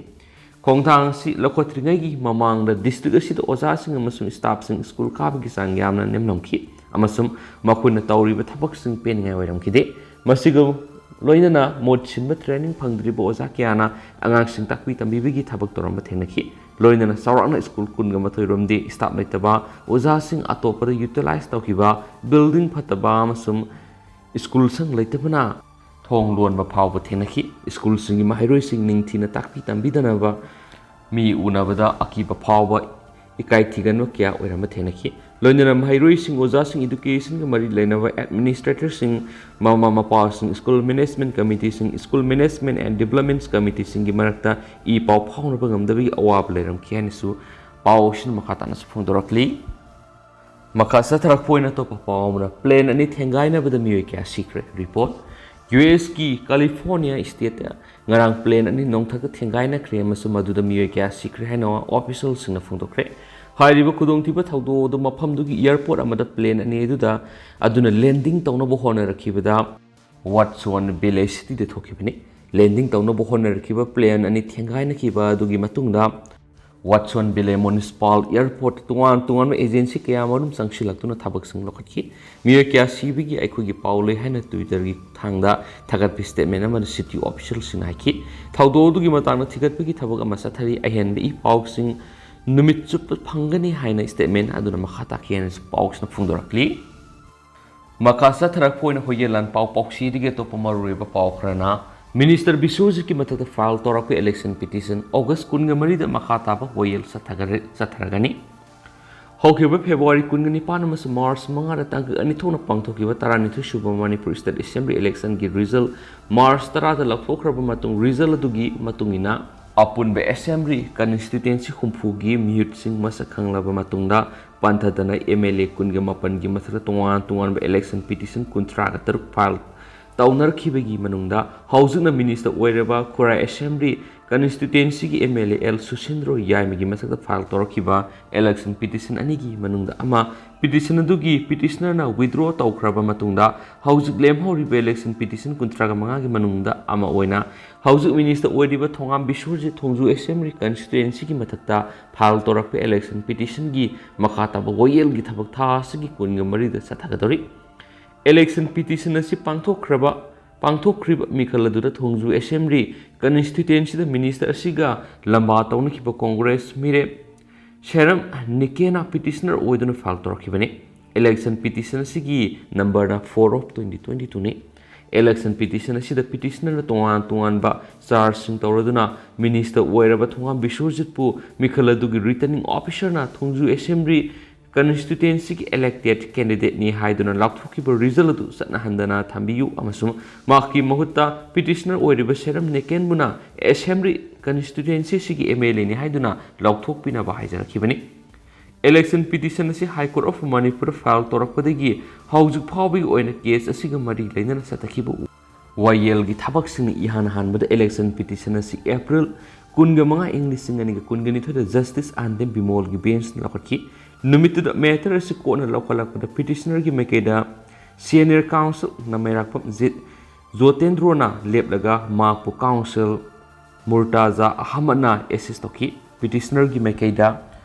ꯈꯣꯡꯊꯥꯡ ꯑꯁꯤ ꯂꯧꯈꯠꯇ꯭ꯔꯤꯉꯩꯒꯤ ꯃꯃꯥꯡꯗ district ꯑꯁꯤꯗ ꯑꯣꯖꯥꯁꯤꯡ ꯑꯃꯁꯨꯡ staffꯁꯤꯡ ꯁ꯭ꯀꯨꯜ ꯀꯥꯕꯒꯤ ꯆꯥꯡ ꯌꯥꯝꯅ ꯅꯦꯝꯂꯝꯈꯤ ꯑꯃꯁꯨꯡ ꯃꯈꯣꯏꯅ ꯇꯧꯔꯤꯕ ꯊꯕꯛꯁꯤꯡ ꯄꯦꯟꯅꯤꯡꯉꯥꯏ ꯑꯣꯏꯔꯝꯈꯤꯗꯦ꯫ ꯃꯁꯤꯒ ꯂꯣꯏꯅꯅ ꯃꯍꯨꯠ ꯁꯤꯟꯕ training ꯐꯪꯗ꯭ꯔꯤꯕ ꯑꯣꯖꯥ ꯀꯌꯥꯅ ꯑꯉꯥꯡꯁꯤꯡ ꯇꯥꯛꯄꯤ ꯇꯝꯕꯤꯕꯒꯤ ꯊꯕꯛ ꯇꯧꯔꯝꯕ ꯊꯦꯡꯅꯈꯤ꯫ ꯂꯣꯏꯅꯅ ꯆꯥꯎꯔꯥꯛꯅ ꯁ꯭ꯀꯨꯜ ꯀꯨꯟꯒ ꯃꯥꯊꯣꯏ ꯔꯣꯝꯗꯤ staff ꯂꯩꯇꯕ, ꯑꯣꯖꯥꯁꯤꯡ ꯑꯇꯣꯞꯄꯗ utilize ꯇꯧꯈꯤꯕ, building ꯐꯠꯇꯕ ꯑꯃꯁꯨꯡ ꯁ꯭ꯀꯨꯜ ꯁꯪ ꯂꯩꯇꯕꯅ ꯊꯣꯡ ꯂꯣꯟꯕ ꯐꯥꯎꯕ ꯊꯦꯡꯅꯈꯤ꯫ ꯁ꯭ꯀꯨꯜꯁꯤꯡꯒꯤ ꯃꯍꯩꯔꯣꯏꯁꯤꯡ ꯅꯤꯡꯊꯤꯅ ꯇꯥꯛꯄꯤ ꯇꯝꯕꯤꯗꯅꯕ ꯃꯤ ꯎꯅꯕꯗ ꯑꯀꯤꯕ ꯐꯥꯎꯕ, ꯏꯀꯥꯏ ꯊꯤꯒꯟꯕ ꯀꯌꯥ ꯑꯣꯏꯔꯝꯕ ꯊꯦꯡꯅꯈꯤ꯫ ꯂꯣꯏꯅꯅ ꯃꯍꯩꯔꯣꯏꯁꯤꯡ, ꯑꯣꯖꯥꯁꯤꯡ, educationꯒ ꯃꯔꯤ ꯂꯩꯅꯕ administratorꯁꯤꯡ, ꯃꯃꯥ ꯃꯄꯥꯁꯤꯡ, school management committeeꯁꯤꯡ, school management and developments committeeꯁꯤꯡꯒꯤ ꯃꯔꯛꯇ ꯏ ꯄꯥꯎ ꯐꯥꯎꯅꯕ ꯉꯝꯗꯕꯒꯤ ꯑꯋꯥꯕ ꯂꯩꯔꯝꯈꯤ ꯍꯥꯏꯅꯁꯨ ꯄꯥꯎ ꯑꯁꯤꯅ ꯃꯈꯥ ꯇꯥꯅꯁꯨ ꯐꯣꯡꯗꯣꯔꯛꯂꯤ꯫ ꯃꯈꯥ ꯆꯠꯊꯔꯛꯄ ꯑꯣꯏꯅ ꯑꯇꯣꯞꯄ ꯄꯥꯎ ꯑꯃꯅ, plane ꯑꯅꯤ ꯊꯦꯡꯒꯥꯏꯅꯕꯗ ꯃꯤꯑꯣꯏ ꯀꯌꯥ ꯁꯤꯈ꯭ꯔꯦ꯫ Report꯫ USꯀꯤ California stateꯇ ꯉꯔꯥꯡ plane ꯑꯅꯤ ꯅꯣꯡꯊꯛꯇ ꯊꯦꯡꯒꯥꯏꯅꯈ꯭ꯔꯦ ꯑꯃꯁꯨꯡ ꯃꯗꯨꯗ ꯃꯤꯑꯣꯏ ꯀꯌꯥ ꯁꯤꯈ꯭ꯔꯦ ꯍꯥꯏꯅ officialꯁꯤꯡꯅ ꯐꯣꯡꯗꯣꯛꯈ꯭ꯔꯦ꯫ ꯍꯥꯏꯔꯤꯕ ꯈꯨꯗꯣꯡꯊꯤꯕ ꯊꯧꯗꯣꯛ ꯑꯗꯨ ꯃꯐꯝꯗꯨꯒꯤ airport ꯑꯃꯗ plane ꯑꯅꯤ ꯑꯗꯨꯗ, ꯑꯗꯨꯅ landing ꯇꯧꯅꯕ ꯍꯣꯠꯅꯔꯛꯈꯤꯕꯗ Watson Valley cityꯗ ꯊꯣꯛꯈꯤꯕꯅꯤ꯫ Landing ꯇꯧꯅꯕ ꯍꯣꯠꯅꯔꯛꯈꯤꯕ plane ꯑꯅꯤ ꯊꯦꯡꯒꯥꯏꯅꯈꯤꯕ ꯑꯗꯨꯒꯤ ꯃꯇꯨꯡꯗ Watson Valley Municipal Airport ꯇꯣꯉꯥꯟ ꯇꯣꯉꯥꯟꯕ agency ꯀꯌꯥ ꯃꯔꯨꯝ ꯆꯪꯁꯤꯜꯂꯛꯇꯨꯅ ꯊꯕꯛꯁꯤꯡ ꯂꯧꯈꯠꯈꯤ꯫ ꯃꯤꯑꯣꯏ ꯀꯌꯥ ꯁꯤꯕꯒꯤ ꯑꯩꯈꯣꯏꯒꯤ ꯄꯥꯎ ꯂꯩ ꯍꯥꯏꯅ Twitterꯒꯤ ꯈꯨꯠꯊꯥꯡꯗ ꯊꯥꯒꯠꯄ statement ꯑꯃꯗ city officialꯁꯤꯡꯅ ꯍꯥꯏꯈꯤ꯫ ꯊꯧꯗꯣꯛ ꯑꯗꯨꯒꯤ ꯃꯇꯥꯡꯗ ꯊꯤꯒꯠꯄꯒꯤ ꯊꯕꯛ ꯑꯃ ꯆꯠꯊꯔꯤ꯫ ꯑꯍꯦꯟꯕ ꯏ ꯄꯥꯎꯁꯤꯡ ꯅꯨꯃꯤꯠ ꯆꯨꯞꯄ ꯐꯪꯒꯅꯤ ꯍꯥꯏꯅ statement ꯑꯗꯨꯅ ꯃꯈꯥ ꯇꯥꯈꯤ ꯍꯥꯏꯅꯁꯨ ꯄꯥꯎꯁꯤꯅ ꯐꯣꯡꯗꯣꯔꯛꯂꯤ꯫ ꯃꯈꯥ ꯆꯠꯊꯔꯛꯄ ꯑꯣꯏꯅ ꯍꯣꯌꯦꯜ ꯂꯥꯟ ꯄꯥꯎ ꯄꯥꯎꯆꯦꯗꯒꯤ ꯑꯇꯣꯞꯄ ꯃꯔꯨꯑꯣꯏꯕ ꯄꯥꯎ ꯈꯔꯅ, Minister ꯕꯤꯁ꯭ꯋꯖꯤꯠꯀꯤ ꯃꯊꯛꯇ file ꯇꯧꯔꯛꯄ election petition August ꯀꯨꯟꯒ ꯃꯔꯤꯗ ꯃꯈꯥ ꯇꯥꯕ ꯍꯣꯌꯦꯜ ꯆꯠꯊꯒꯔ-, ꯆꯠꯊꯔꯒꯅꯤ꯫ ꯍꯧꯈꯤꯕ February ꯀꯨꯟꯒ ꯅꯤꯄꯥꯟ ꯑꯃꯁꯨꯡ March ꯃꯉꯥꯗ ꯇꯥꯡꯀꯛ ꯑꯅꯤ ꯊꯣꯛꯅ ꯄꯥꯡꯊꯣꯛꯈꯤꯕ ꯇꯔꯥꯅꯤꯊꯣꯏ ꯁꯨꯕ Manipur State Assembly electionꯒꯤ result March ꯇꯔꯥꯗ ꯂꯥꯎꯊꯣꯛꯈ꯭ꯔꯕ ꯃꯇꯨꯡ, result ꯑꯗꯨꯒꯤ ꯃꯇꯨꯡ ꯏꯟꯅ ꯑꯄꯨꯟꯕ Assembly constituency ꯍꯨꯝꯐꯨꯒꯤ ꯃꯤꯍꯨꯠꯁꯤꯡ ꯃꯁꯛ ꯈꯪꯂꯕ ꯃꯇꯨꯡꯗ, ꯄꯟꯊꯗꯅ MLA ꯀꯨꯟꯒ ꯃꯥꯄꯟꯒꯤ ꯃꯊꯛꯇ ꯇꯣꯉꯥꯟ ꯇꯣꯉꯥꯟꯕ election petition ꯀꯨꯟꯊ꯭ꯔꯥꯒ ꯇꯔꯨꯛ file ꯇꯧꯅꯔꯛꯈꯤꯕꯒꯤ ꯃꯅꯨꯡꯗ, ꯍꯧꯖꯤꯛꯅ Minister ꯑꯣꯏꯔꯕ ꯈꯨꯔꯥꯏ Assembly constituencyꯒꯤ MLA ꯑꯦꯜ ꯁꯨꯁꯤꯟꯗ꯭ꯔꯣ ꯌꯥꯏꯃꯒꯤ ꯃꯊꯛꯇ file ꯇꯧꯔꯛꯈꯤꯕ election petition ꯑꯅꯤꯒꯤ ꯃꯅꯨꯡꯗ ꯑꯃ, petition ꯑꯗꯨꯒꯤ petitionerꯅ withdraw ꯇꯧꯈ꯭ꯔꯕ ꯃꯇꯨꯡꯗ, ꯍꯧꯖꯤꯛ ꯂꯦꯝꯍꯧꯔꯤꯕ election petition ꯀꯨꯟꯊ꯭ꯔꯥꯒ ꯃꯉꯥꯒꯤ ꯃꯅꯨꯡꯗ ꯑꯃ ꯑꯣꯏꯅ, ꯍꯧꯖꯤꯛ Minister ꯑꯣꯏꯔꯤꯕ ꯊꯣꯉꯥꯝ ꯕꯤꯁ꯭ꯋꯖꯤꯠ ꯊꯣꯡꯖꯨ Assembly constituencyꯒꯤ ꯃꯊꯛꯇ file ꯇꯧꯔꯛꯄ election petitionꯒꯤ ꯃꯈꯥ ꯇꯥꯕ ꯋꯥꯌꯦꯜꯒꯤ ꯊꯕꯛ ꯊꯥ ꯑꯁꯤꯒꯤ ꯀꯨꯟꯒ ꯃꯔꯤꯗ ꯆꯠꯊꯒꯗꯧꯔꯤ꯫ Election petition ꯑꯁꯤ ꯄꯥꯡꯊꯣꯛꯈ꯭ꯔꯕ, ꯄꯥꯡꯊꯣꯛꯈ꯭ꯔꯤꯕ ꯃꯤꯈꯜ ꯑꯗꯨꯗ ꯊꯣꯡꯖꯨ Assembly constituencyꯗ Minister ꯑꯁꯤꯒ ꯂꯝꯕꯥ ꯇꯧꯅꯈꯤꯕ Congress ꯃꯤꯔꯦꯞ ꯁꯦꯔꯝ ꯅꯤꯀꯦꯅ petitioner ꯑꯣꯏꯗꯨꯅ file ꯇꯧꯔꯛꯈꯤꯕꯅꯤ꯫ Election petition ꯑꯁꯤꯒꯤ numberꯅ four of twenty twenty twoꯅꯤ꯫ Election petition ꯑꯁꯤꯗ petitionerꯅ ꯇꯣꯉꯥꯟ ꯇꯣꯉꯥꯟꯕ chargeꯁꯤꯡ ꯇꯧꯔꯗꯨꯅ minister ꯑꯣꯏꯔꯕ ꯊꯣꯉꯥꯝ ꯕꯤꯁ꯭ꯋꯖꯤꯠꯄꯨ ꯃꯤꯈꯜ ꯑꯗꯨꯒꯤ returning officerꯅ ꯊꯣꯡꯖꯨ assembly constituencyꯒꯤ elected candidateꯅꯤ ꯍꯥꯏꯗꯨꯅ ꯂꯥꯎꯊꯣꯛꯈꯤꯕ result ꯑꯗꯨ ꯆꯠꯅꯍꯟꯗꯅ ꯊꯝꯕꯤꯌꯨ ꯑꯃꯁꯨꯡ ꯃꯍꯥꯛꯀꯤ ꯃꯍꯨꯠꯇ petitioner ꯑꯣꯏꯔꯤꯕ ꯁꯦꯔꯝ ꯅꯦꯀꯦꯟꯕꯨꯅ assembly constituencyꯁꯤꯒꯤ MLAꯅꯤ ꯍꯥꯏꯗꯨꯅ ꯂꯥꯎꯊꯣꯛꯄꯤꯅꯕ ꯍꯥꯏꯖꯔꯛꯈꯤꯕꯅꯤ꯫ Election petition ꯑꯁꯤ High Court of Manipur file ꯇꯧꯔꯛꯄꯗꯒꯤ ꯍꯧꯖꯤꯛ ꯐꯥꯎꯕꯒꯤ ꯑꯣꯏꯅ case ꯑꯁꯤꯒ ꯃꯔꯤ ꯂꯩꯅꯅ ꯆꯠꯊꯈꯤꯕ ꯎ-, ꯋꯥꯌꯦꯜꯒꯤ ꯊꯕꯛꯁꯤꯡꯅ ꯏꯍꯥꯟ ꯍꯥꯟꯕꯗ election petition ꯑꯁꯤ April ꯀꯨꯟꯒ ꯃꯉꯥ, ꯏꯪ ꯂꯤꯁꯤꯡ ꯑꯅꯤꯒ ꯀꯨꯟꯒ ꯅꯤꯊꯣꯏꯗ Justice ꯑꯥꯔ ꯗꯦꯝ ꯕꯤꯃꯣꯜꯒꯤ benchꯅ ꯂꯧꯈꯠꯈꯤ꯫ ꯅꯨꯃꯤꯠꯇꯨꯗ matter ꯑꯁꯤ courtꯅ ꯂꯧꯈꯠꯂꯛꯄꯗ petitionerꯒꯤ ꯃꯥꯏꯀꯩꯗ senior counselꯅ ꯃꯩꯔꯥꯛꯄꯝ ꯖꯤꯠ ꯖꯣꯇꯦꯟꯗ꯭ꯔꯣꯅ ꯂꯦꯞꯂꯒ ꯃꯍꯥꯛꯄꯨ counsel ꯃꯨꯔꯇꯥꯖꯥ ꯑꯍꯃꯗꯅ assist ꯇꯧꯈꯤ꯫ Petitionerꯒꯤ ꯃꯥꯏꯀꯩꯗ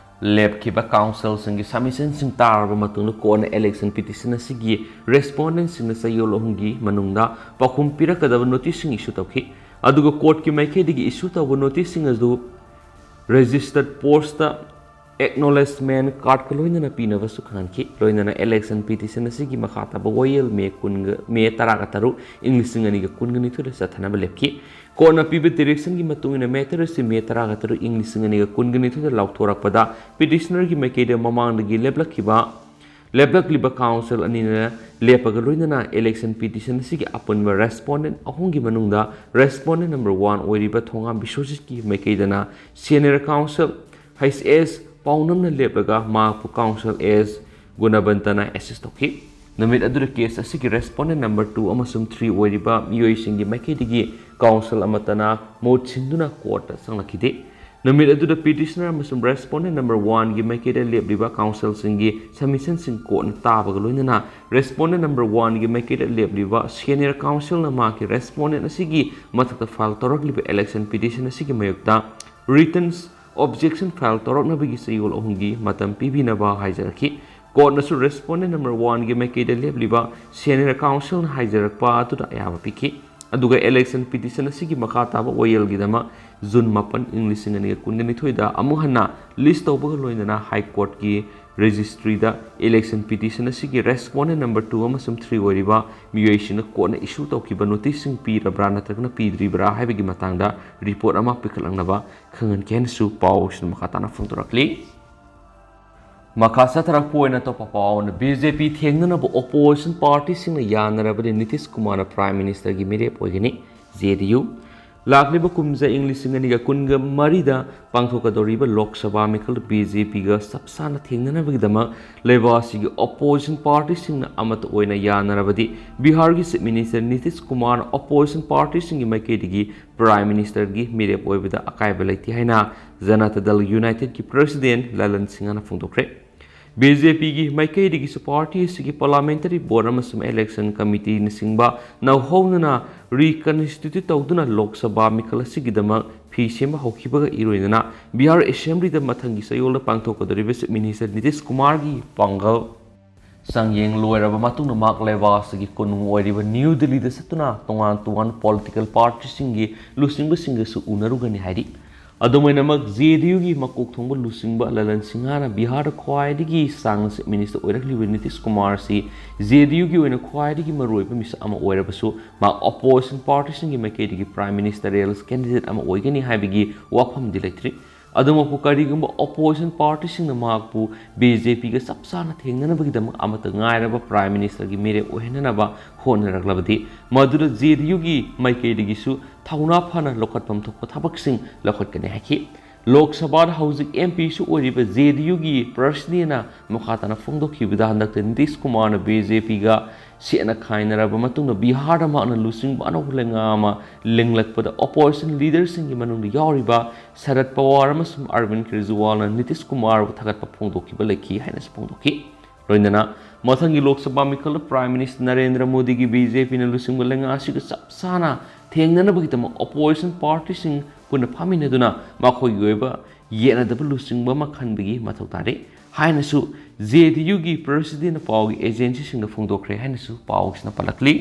ꯂꯦꯞꯈꯤꯕ counselꯁꯤꯡꯒꯤ submissionꯁꯤꯡ ꯇꯥꯔꯕ ꯃꯇꯨꯡꯗ courtꯅ election petition ꯑꯁꯤꯒꯤ respondentꯁꯤꯡꯅ ꯆꯌꯣꯜ ꯑꯍꯨꯝꯒꯤ ꯃꯅꯨꯡꯗ ꯄꯥꯎꯈꯨꯝ ꯄꯤꯔꯛꯀꯗꯕ noticeꯁꯤꯡ issue ꯇꯧꯈꯤ꯫ ꯑꯗꯨꯒ courtꯀꯤ ꯃꯥꯏꯀꯩꯗꯒꯤ issue ꯇꯧꯕ noticeꯁꯤꯡ ꯑꯗꯨ registered postꯇ acknowledgement cardꯀ ꯂꯣꯏꯅꯅ ꯄꯤꯅꯕꯁꯨ ꯈꯪꯍꯟꯈꯤ꯫ ꯂꯣꯏꯅꯅ election petition ꯑꯁꯤꯒꯤ ꯃꯈꯥ ꯇꯥꯕ ꯋꯥꯌꯦꯜ ꯃꯦ ꯀꯨꯟꯒ, ꯃꯦ ꯇꯔꯥꯒ ꯇꯔꯨꯛ, ꯏꯪ ꯂꯤꯁꯤꯡ ꯑꯅꯤꯒ ꯀꯨꯟꯒ ꯅꯤꯊꯣꯏꯗ ꯆꯠꯊꯅꯕ ꯂꯦꯞꯈꯤ꯫ Courtꯅ ꯄꯤꯕ directionꯒꯤ ꯃꯇꯨꯡ ꯏꯟꯅ matter ꯑꯁꯤ ꯃꯦ ꯇꯔꯥꯒ ꯇꯔꯨꯛ, ꯏꯪ ꯂꯤꯁꯤꯡ ꯑꯅꯤꯒ ꯀꯨꯟꯒ ꯅꯤꯊꯣꯏꯗ ꯂꯥꯎꯊꯣꯔꯛꯄꯗ petitionerꯒꯤ ꯃꯥꯏꯀꯩꯗ ꯃꯃꯥꯡꯗꯒꯤ ꯂꯦꯞꯂꯛꯈꯤꯕ, ꯂꯦꯞꯂꯛꯂꯤꯕ counsel ꯑꯅꯤꯅ ꯂꯦꯞꯄꯒ ꯂꯣꯏꯅꯅ election petition ꯑꯁꯤꯒꯤ ꯑꯄꯨꯟꯕ respondent ꯑꯍꯨꯝꯒꯤ ꯃꯅꯨꯡꯗ respondent number one ꯑꯣꯏꯔꯤꯕ ꯊꯣꯉꯥꯝ ꯕꯤꯁ꯭ꯋꯖꯤꯠꯀꯤ ꯃꯥꯏꯀꯩꯗꯅ senior counsel H S ꯄꯥꯎꯅꯝꯅ ꯂꯦꯞꯂꯒ ꯃꯍꯥꯛꯄꯨ counsel S ꯒꯨꯅꯕꯟꯇꯅ assist ꯇꯧꯈꯤ꯫ ꯅꯨꯃꯤꯠ ꯑꯗꯨꯗ case ꯑꯁꯤꯒꯤ respondent number two ꯑꯃꯁꯨꯡ three ꯑꯣꯏꯔꯤꯕ ꯃꯤꯑꯣꯏꯁꯤꯡꯒꯤ ꯃꯥꯏꯀꯩꯗꯒꯤ counsel ꯑꯃꯠꯇꯅ ꯃꯍꯨꯠ ꯁꯤꯟꯗꯨꯅ courtꯇ ꯆꯪꯂꯛꯈꯤꯗꯦ꯫ ꯅꯨꯃꯤꯠ ꯑꯗꯨꯗ petitioner ꯑꯃꯁꯨꯡ respondent number oneꯒꯤ ꯃꯥꯏꯀꯩꯗ ꯂꯦꯞꯂꯤꯕ counselꯁꯤꯡꯒꯤ submissionꯁꯤꯡ courtꯅ ꯇꯥꯕꯒ ꯂꯣꯏꯅꯅ respondent number oneꯒꯤ ꯃꯥꯏꯀꯩꯗ ꯂꯦꯞꯂꯤꯕ senior counselꯅ ꯃꯍꯥꯛꯀꯤ respondent ꯑꯁꯤꯒꯤ ꯃꯊꯛꯇ file ꯇꯧꯔꯛꯂꯤꯕ election petition ꯑꯁꯤꯒꯤ ꯃꯥꯌꯣꯛꯇ written objection file ꯇꯧꯔꯛꯅꯕꯒꯤ ꯆꯌꯣꯜ ꯑꯍꯨꯝꯒꯤ ꯃꯇꯝ ꯄꯤꯕꯤꯅꯕ ꯍꯥꯏꯖꯔꯛꯈꯤ꯫ Courtꯅꯁꯨ respondent number oneꯒꯤ ꯃꯥꯏꯀꯩꯗ ꯂꯦꯞꯂꯤꯕ senior counselꯅ ꯍꯥꯏꯖꯔꯛꯄ ꯑꯗꯨꯗ ꯑꯌꯥꯕ ꯄꯤꯈꯤ꯫ ꯑꯗꯨꯒ election petition ꯑꯁꯤꯒꯤ ꯃꯈꯥ ꯇꯥꯕ ꯋꯥꯌꯦꯜꯒꯤꯗꯃꯛ June ꯃꯥꯄꯟ, ꯏꯪ ꯂꯤꯁꯤꯡ ꯑꯅꯤꯒ ꯀꯨꯟꯒ ꯅꯤꯊꯣꯏꯗ ꯑꯃꯨꯛ ꯍꯟꯅ list ꯇꯧꯕꯒ ꯂꯣꯏꯅꯅ High Courtꯀꯤ ꯔꯦꯖꯤꯁꯇ꯭ꯔꯤꯗ ꯏꯂꯦꯛꯁꯟ ꯄꯤꯇꯤꯁꯟ ꯑꯁꯤꯒꯤ ꯔꯦꯁꯄꯣꯟꯗꯦꯟ ꯅꯝꯕꯔ ꯇꯨ ꯑꯃꯁꯨꯡ ꯊ꯭ꯔꯤ ꯑꯣꯏꯔꯤꯕ ꯃꯤꯑꯣꯏꯁꯤꯡꯅ ꯀꯣꯟꯅ ꯏꯁꯨ ꯇꯧꯈꯤꯕ ꯅꯣꯇꯤꯁꯁꯤꯡ ꯄꯤꯔꯕ꯭ꯔꯥ ꯅꯠꯇ꯭ꯔꯒꯅ ꯄꯤꯗ꯭ꯔꯤꯕ꯭ꯔꯥ ꯍꯥꯏꯕꯒꯤ ꯃꯇꯥꯡꯗ ꯔꯤꯄꯣꯔꯠ ꯑꯃ ꯄꯤꯈꯠꯂꯛꯅꯕ ꯈꯪꯍꯟꯈꯤ ꯍꯥꯏꯅꯁꯨ ꯄꯥꯎꯁꯤꯡ ꯃꯈꯥ ꯇꯥꯅ ꯐꯣꯡꯗꯣꯔꯛꯂꯤ꯫ ꯃꯈꯥ ꯆꯠꯊꯔꯛꯄ ꯑꯣꯏꯅ ꯑꯇꯣꯞꯄ ꯄꯥꯎ ꯑꯃꯅ, ꯕꯤ ꯖꯦ ꯄꯤ ꯊꯦꯡꯅꯅꯕ ꯑꯣꯄꯣꯖꯤꯁꯟ ꯄꯥꯔꯇꯤꯁꯤꯡꯅ ꯌꯥꯅꯔꯕꯗꯤ ꯅꯤꯇꯤꯁ ꯀꯨꯃꯥꯔꯅ ꯄ꯭ꯔꯥꯏꯝ ꯃꯤꯅꯤꯁꯇꯔꯒꯤ ꯃꯤꯔꯦꯞ ꯑꯣꯏꯒꯅꯤ꯫ ꯖꯦ ꯗꯤ ꯌꯨ꯫ ꯂꯥꯛꯂꯤꯕ ꯀꯨꯝꯖꯥ ꯏꯪ ꯂꯤꯁꯤꯡ ꯑꯅꯤꯒ ꯀꯨꯟꯒ ꯃꯔꯤꯗ ꯄꯥꯡꯊꯣꯛꯀꯗꯧꯔꯤꯕ ꯂꯣꯛ ꯁꯚꯥ ꯃꯤꯈꯜꯗ ꯕꯤ ꯖꯦ ꯄꯤꯒ ꯆꯞ ꯆꯥꯅ ꯊꯦꯡꯅꯅꯕꯒꯤꯗꯃꯛ ꯂꯩꯕꯥꯛ ꯑꯁꯤꯒꯤ ꯑꯣꯄꯣꯖꯤꯁꯟ ꯄꯥꯔꯇꯤꯁꯤꯡꯅ ꯑꯃꯠꯇ ꯑꯣꯏꯅ ꯌꯥꯅꯔꯕꯗꯤ ꯕꯤꯍꯥꯔꯒꯤ ꯆꯤꯐ ꯃꯤꯅꯤꯁꯇꯔ ꯅꯤꯇꯤꯁ ꯀꯨꯃꯥꯔꯅ ꯑꯣꯄꯣꯖꯤꯁꯟ ꯄꯥꯔꯇꯤꯁꯤꯡꯒꯤ ꯃꯥꯏꯀꯩꯗꯒꯤ ꯄ꯭ꯔꯥꯏꯝ ꯃꯤꯅꯤꯁꯇꯔꯒꯤ ꯃꯤꯔꯦꯞ ꯑꯣꯏꯕꯗ ꯑꯀꯥꯏꯕ ꯂꯩꯇꯦ ꯍꯥꯏꯅ ꯖꯅꯇꯥ ꯗꯜ ꯌꯨꯅꯥꯏꯇꯦꯗꯀꯤ ꯄ꯭ꯔꯁꯤꯗꯦꯟ ꯂꯂꯟ ꯁꯤꯡꯍꯅ ꯐꯣꯡꯗꯣꯛꯈ꯭ꯔꯦ꯫ ꯕꯤ ꯖꯦ ꯄꯤꯒꯤ ꯃꯥꯏꯀꯩꯗꯒꯤꯁꯨ ꯄꯥꯔꯇꯤ ꯑꯁꯤꯒꯤ ꯄꯥꯔꯂꯥꯃꯦꯟꯇꯔꯤ ꯕꯣꯔꯗ ꯑꯃꯁꯨꯡ ꯏꯂꯦꯛꯁꯟ ꯀꯃꯤꯇꯤꯅꯆꯤꯡꯕ ꯅꯧꯍꯧꯅꯅ ꯔꯤꯀꯟꯁꯇꯤꯇ꯭ꯌꯨꯠ ꯇꯧꯗꯨꯅ ꯂꯣꯛ ꯁꯚꯥ ꯃꯤꯈꯜ ꯑꯁꯤꯒꯤꯗꯃꯛ ꯐꯤ ꯁꯦꯝꯕ ꯍꯧꯈꯤꯕꯒ ꯏꯔꯣꯏꯅꯅ ꯕꯤꯍꯥꯔ ꯑꯦꯁꯦꯝꯕ꯭ꯂꯤꯗ ꯃꯊꯪꯒꯤ ꯆꯌꯣꯜꯗ ꯄꯥꯡꯊꯣꯛꯀꯗꯧꯔꯤꯕ ꯆꯤꯐ ꯃꯤꯅꯤꯁꯇꯔ ꯅꯤꯇꯤꯁ ꯀꯨꯃꯥꯔꯒꯤ ꯄꯥꯡꯒꯜ ꯆꯥꯡꯌꯦꯡ ꯂꯣꯏꯔꯕ ꯃꯇꯨꯡꯗ ꯃꯍꯥꯛ ꯂꯩꯕꯥꯛ ꯑꯁꯤꯒꯤ ꯀꯣꯅꯨꯡ ꯑꯣꯏꯔꯤꯕ ꯅ꯭ꯌꯨ ꯗꯤꯜꯂꯤꯗ ꯆꯠꯇꯨꯅ ꯇꯣꯉꯥꯟ ꯇꯣꯉꯥꯟꯕ ꯄꯣꯂꯤꯇꯤꯀꯦꯜ ꯄꯥꯔꯇꯤꯁꯤꯡꯒꯤ ꯂꯨꯆꯤꯡꯕꯁꯤꯡꯒꯁꯨ ꯎꯅꯔꯨꯒꯅꯤ ꯍꯥꯏꯔꯤ꯫ ꯑꯗꯨꯝ ꯑꯣꯏꯅꯃꯛ, ꯖꯦ ꯗꯤ ꯌꯨꯒꯤ ꯃꯀꯣꯛ ꯊꯣꯡꯕ ꯂꯨꯆꯤꯡꯕ ꯂꯂꯟ ꯁꯤꯡꯍꯅ ꯕꯤꯍꯥꯔꯗ ꯈ꯭ꯋꯥꯏꯗꯒꯤ ꯁꯥꯡꯅ ꯆꯤꯐ ꯃꯤꯅꯤꯁꯇꯔ ꯑꯣꯏꯔꯛꯂꯤꯕ ꯅꯤꯇꯤꯁ ꯀꯨꯃꯥꯔ ꯑꯁꯤ ꯖꯦ ꯗꯤ ꯌꯨꯒꯤ ꯑꯣꯏꯅ ꯈ꯭ꯋꯥꯏꯗꯒꯤ ꯃꯔꯨꯑꯣꯏꯕ ꯃꯤꯁꯛ ꯑꯃ ꯑꯣꯏꯔꯕꯁꯨ, ꯃꯍꯥꯛ ꯑꯣꯄꯣꯖꯤꯁꯟ ꯄꯥꯔꯇꯤꯁꯤꯡꯒꯤ ꯃꯥꯏꯀꯩꯗꯒꯤ ꯄ꯭ꯔꯥꯏꯝ ꯃꯤꯅꯤꯁꯇꯔꯤꯌꯦꯜ ꯀꯦꯟꯗꯤꯗꯦꯠ ꯑꯃ ꯑꯣꯏꯒꯅꯤ ꯍꯥꯏꯕꯒꯤ ꯋꯥꯐꯝꯗꯤ ꯂꯩꯇ꯭ꯔꯤ꯫ ꯑꯗꯨꯃꯛꯄꯨ, ꯀꯔꯤꯒꯨꯝꯕ ꯑꯣꯄꯣꯖꯤꯁꯟ ꯄꯥꯔꯇꯤꯁꯤꯡꯅ ꯃꯍꯥꯛꯄꯨ ꯕꯤ ꯖꯦ ꯄꯤꯒ ꯆꯞ ꯆꯥꯅ ꯊꯦꯡꯅꯅꯕꯒꯤꯗꯃꯛ ꯑꯃꯠꯇ ꯉꯥꯏꯔꯕ ꯄ꯭ꯔꯥꯏꯝ ꯃꯤꯅꯤꯁꯇꯔꯒꯤ ꯃꯤꯔꯦꯞ ꯑꯣꯏꯍꯟꯅꯅꯕ ꯍꯣꯠꯅꯔꯛꯂꯕꯗꯤ, ꯃꯗꯨꯗ ꯖꯦ ꯗꯤ ꯌꯨꯒꯤ ꯃꯥꯏꯀꯩꯗꯒꯤꯁꯨ ꯊꯧꯅꯥ ꯐꯅ ꯂꯧꯈꯠꯐꯝ ꯊꯣꯛꯄ ꯊꯕꯛꯁꯤꯡ ꯂꯧꯈꯠꯀꯅꯤ ꯍꯥꯏꯈꯤ꯫ ꯂꯣꯛ ꯁꯚꯥꯗ ꯍꯧꯖꯤꯛ ꯑꯦꯝ ꯄꯤꯁꯨ ꯑꯣꯏꯔꯤꯕ ꯖꯦ ꯗꯤ ꯌꯨꯒꯤ ꯄ꯭ꯔꯁꯤꯗꯦꯟꯅ ꯃꯈꯥ ꯇꯥꯅ ꯐꯣꯡꯗꯣꯛꯈꯤꯕꯗ, ꯍꯟꯗꯛꯇ ꯅꯤꯇꯤꯁ ꯀꯨꯃꯥꯔꯅ ꯕꯤ ꯖꯦ ꯄꯤꯒ ꯁꯦꯠꯅ ꯈꯥꯏꯅꯔꯕ ꯃꯇꯨꯡꯗ ꯕꯤꯍꯥꯔꯗ ꯃꯍꯥꯛꯅ ꯂꯨꯆꯤꯡꯕ ꯑꯅꯧꯕ ꯂꯩꯉꯥꯛ ꯑꯃ ꯂꯤꯡꯂꯛꯄꯗ ꯑꯣꯄꯣꯖꯤꯁꯟ ꯂꯤꯗꯔꯁꯤꯡꯒꯤ ꯃꯅꯨꯡꯗ ꯌꯥꯎꯔꯤꯕ ꯁꯔꯠ ꯄꯋꯥꯔ ꯑꯃꯁꯨꯡ ꯑꯔꯕꯤꯟ ꯀꯦꯖ꯭ꯔꯤꯋꯥꯜꯅ ꯅꯤꯇꯤꯁ ꯀꯨꯃꯥꯔꯕꯨ ꯊꯥꯒꯠꯄ ꯐꯣꯡꯗꯣꯛꯈꯤꯕ ꯂꯩꯈꯤ ꯍꯥꯏꯅꯁꯨ ꯐꯣꯡꯗꯣꯛꯈꯤ꯫ ꯂꯣꯏꯅꯅ ꯃꯊꯪꯒꯤ ꯂꯣꯛ ꯁꯚꯥ ꯃꯤꯈꯜꯗ ꯄ꯭ꯔꯥꯏꯝ ꯃꯤꯅꯤꯁꯇꯔ ꯅꯔꯦꯟꯗ꯭ꯔ ꯃꯣꯗꯤꯒꯤ ꯕꯤ ꯖꯦ ꯄꯤꯅ ꯂꯨꯆꯤꯡꯕ ꯂꯩꯉꯥꯛ ꯑꯁꯤꯒ ꯆꯞ ꯆꯥꯅ ꯊꯦꯡꯅꯅꯕꯒꯤꯗꯃꯛ ꯑꯣꯄꯣꯖꯤꯁꯟ ꯄꯥꯔꯇꯤꯁꯤꯡ ꯄꯨꯟꯅ ꯐꯝꯃꯤꯟꯅꯗꯨꯅ ꯃꯈꯣꯏꯒꯤ ꯑꯣꯏꯕ ꯌꯦꯠꯅꯗꯕ ꯂꯨꯆꯤꯡꯕ ꯑꯃ ꯈꯟꯕꯒꯤ ꯃꯊꯧ ꯇꯥꯔꯤ ꯍꯥꯏꯅꯁꯨ ꯖꯦ ꯗꯤ ꯌꯨꯒꯤ ꯄ꯭ꯔꯁꯤꯗꯦꯟꯅ ꯄꯥꯎꯒꯤ ꯑꯦꯖꯦꯟꯁꯤꯁꯤꯡꯗ ꯐꯣꯡꯗꯣꯛꯈ꯭ꯔꯦ ꯍꯥꯏꯅꯁꯨ ꯄꯥꯎꯁꯤꯅ ꯄꯜꯂꯛꯂꯤ꯫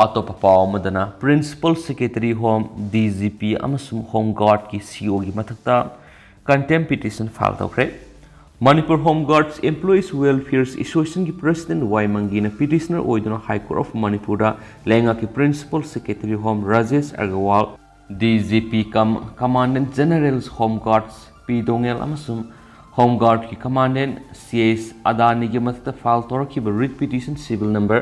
ꯑꯇꯣꯞꯄ ꯄꯥꯎ ꯑꯃꯗꯅ, principle secretary home, D G P ꯑꯃꯁꯨꯡ ꯍꯣꯝ ꯒꯥꯔꯗꯀꯤ ꯁꯤ ꯏ ꯑꯣꯒꯤ ꯃꯊꯛꯇ ꯀꯟꯇꯦꯝ ꯄꯤꯇꯤꯁꯟ ꯐꯥꯏꯜ ꯇꯧꯈ꯭ꯔꯦ꯫ Manipur Home Guards Employees Welfare Association ꯒꯤ President ꯋꯥꯏ ꯃꯪꯒꯤꯅ petitioner ꯑꯣꯏꯗꯨꯅ High Court of Manipur ꯗ ꯂꯩꯉꯥꯛꯀꯤ Principal Secretary Home Rajesh Agarwal, D G P cum Commandant General Home Guards ꯄꯤ ꯗꯣꯉꯦꯜ ꯑꯃꯁꯨꯡ Home Guard ꯀꯤ Commandant C S ꯑꯗꯥꯅꯤꯒꯤ ꯃꯊꯛꯇ file ꯇꯧꯔꯛꯈꯤꯕ writ petition civil number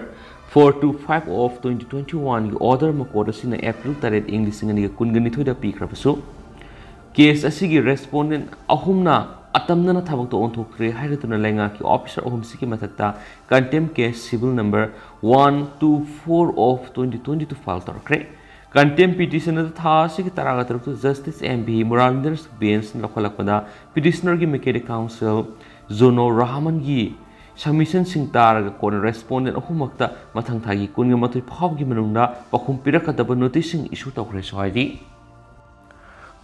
four two five of twenty twenty-one ꯒꯤ order ꯑꯃ court ꯑꯁꯤꯅ April ꯇꯔꯦꯠ, ꯏꯪ ꯂꯤꯁꯤꯡ ꯑꯅꯤꯒ ꯀꯨꯟꯒ ꯅꯤꯊꯣꯏꯗ ꯄꯤꯈ꯭ꯔꯕꯁꯨ, case ꯑꯁꯤꯒꯤ respondent ꯑꯍꯨꯝꯅ ꯑꯇꯝꯅꯅ ꯊꯕꯛꯇ ꯑꯣꯟꯊꯣꯛꯈ꯭ꯔꯦ ꯍꯥꯏꯔꯗꯨꯅ ꯂꯩꯉꯥꯛꯀꯤ officer ꯑꯍꯨꯝꯁꯤꯒꯤ ꯃꯊꯛꯇ contempt case civil number one two four of twenty twenty-two file ꯇꯧꯔꯛꯈ꯭ꯔꯦ꯫ Contempt petition ꯑꯗꯨ ꯊꯥ ꯑꯁꯤꯒꯤ ꯇꯔꯥꯒ ꯇꯔꯨꯛꯇ Justice M V Muralidharan's bench ꯅ ꯂꯧꯈꯠꯂꯛꯄꯗ petitioner ꯒꯤ mechanic counsel ꯖꯣꯅꯣ ꯔꯍꯃꯟꯒꯤ submission ꯁꯤꯡ ꯇꯥꯔꯒ ꯀꯣꯟꯅ respondent ꯑꯍꯨꯝꯃꯛꯇ ꯃꯊꯪ ꯊꯥꯒꯤ ꯀꯨꯟꯒ ꯃꯥꯊꯣꯏ ꯐꯥꯎꯕꯒꯤ ꯃꯅꯨꯡꯗ ꯄꯥꯎꯈꯨꯝ ꯄꯤꯔꯛꯀꯗꯕ notice ꯁꯤꯡ issue ꯇꯧꯈ꯭ꯔꯦꯁꯨ ꯍꯥꯏꯔꯤ꯫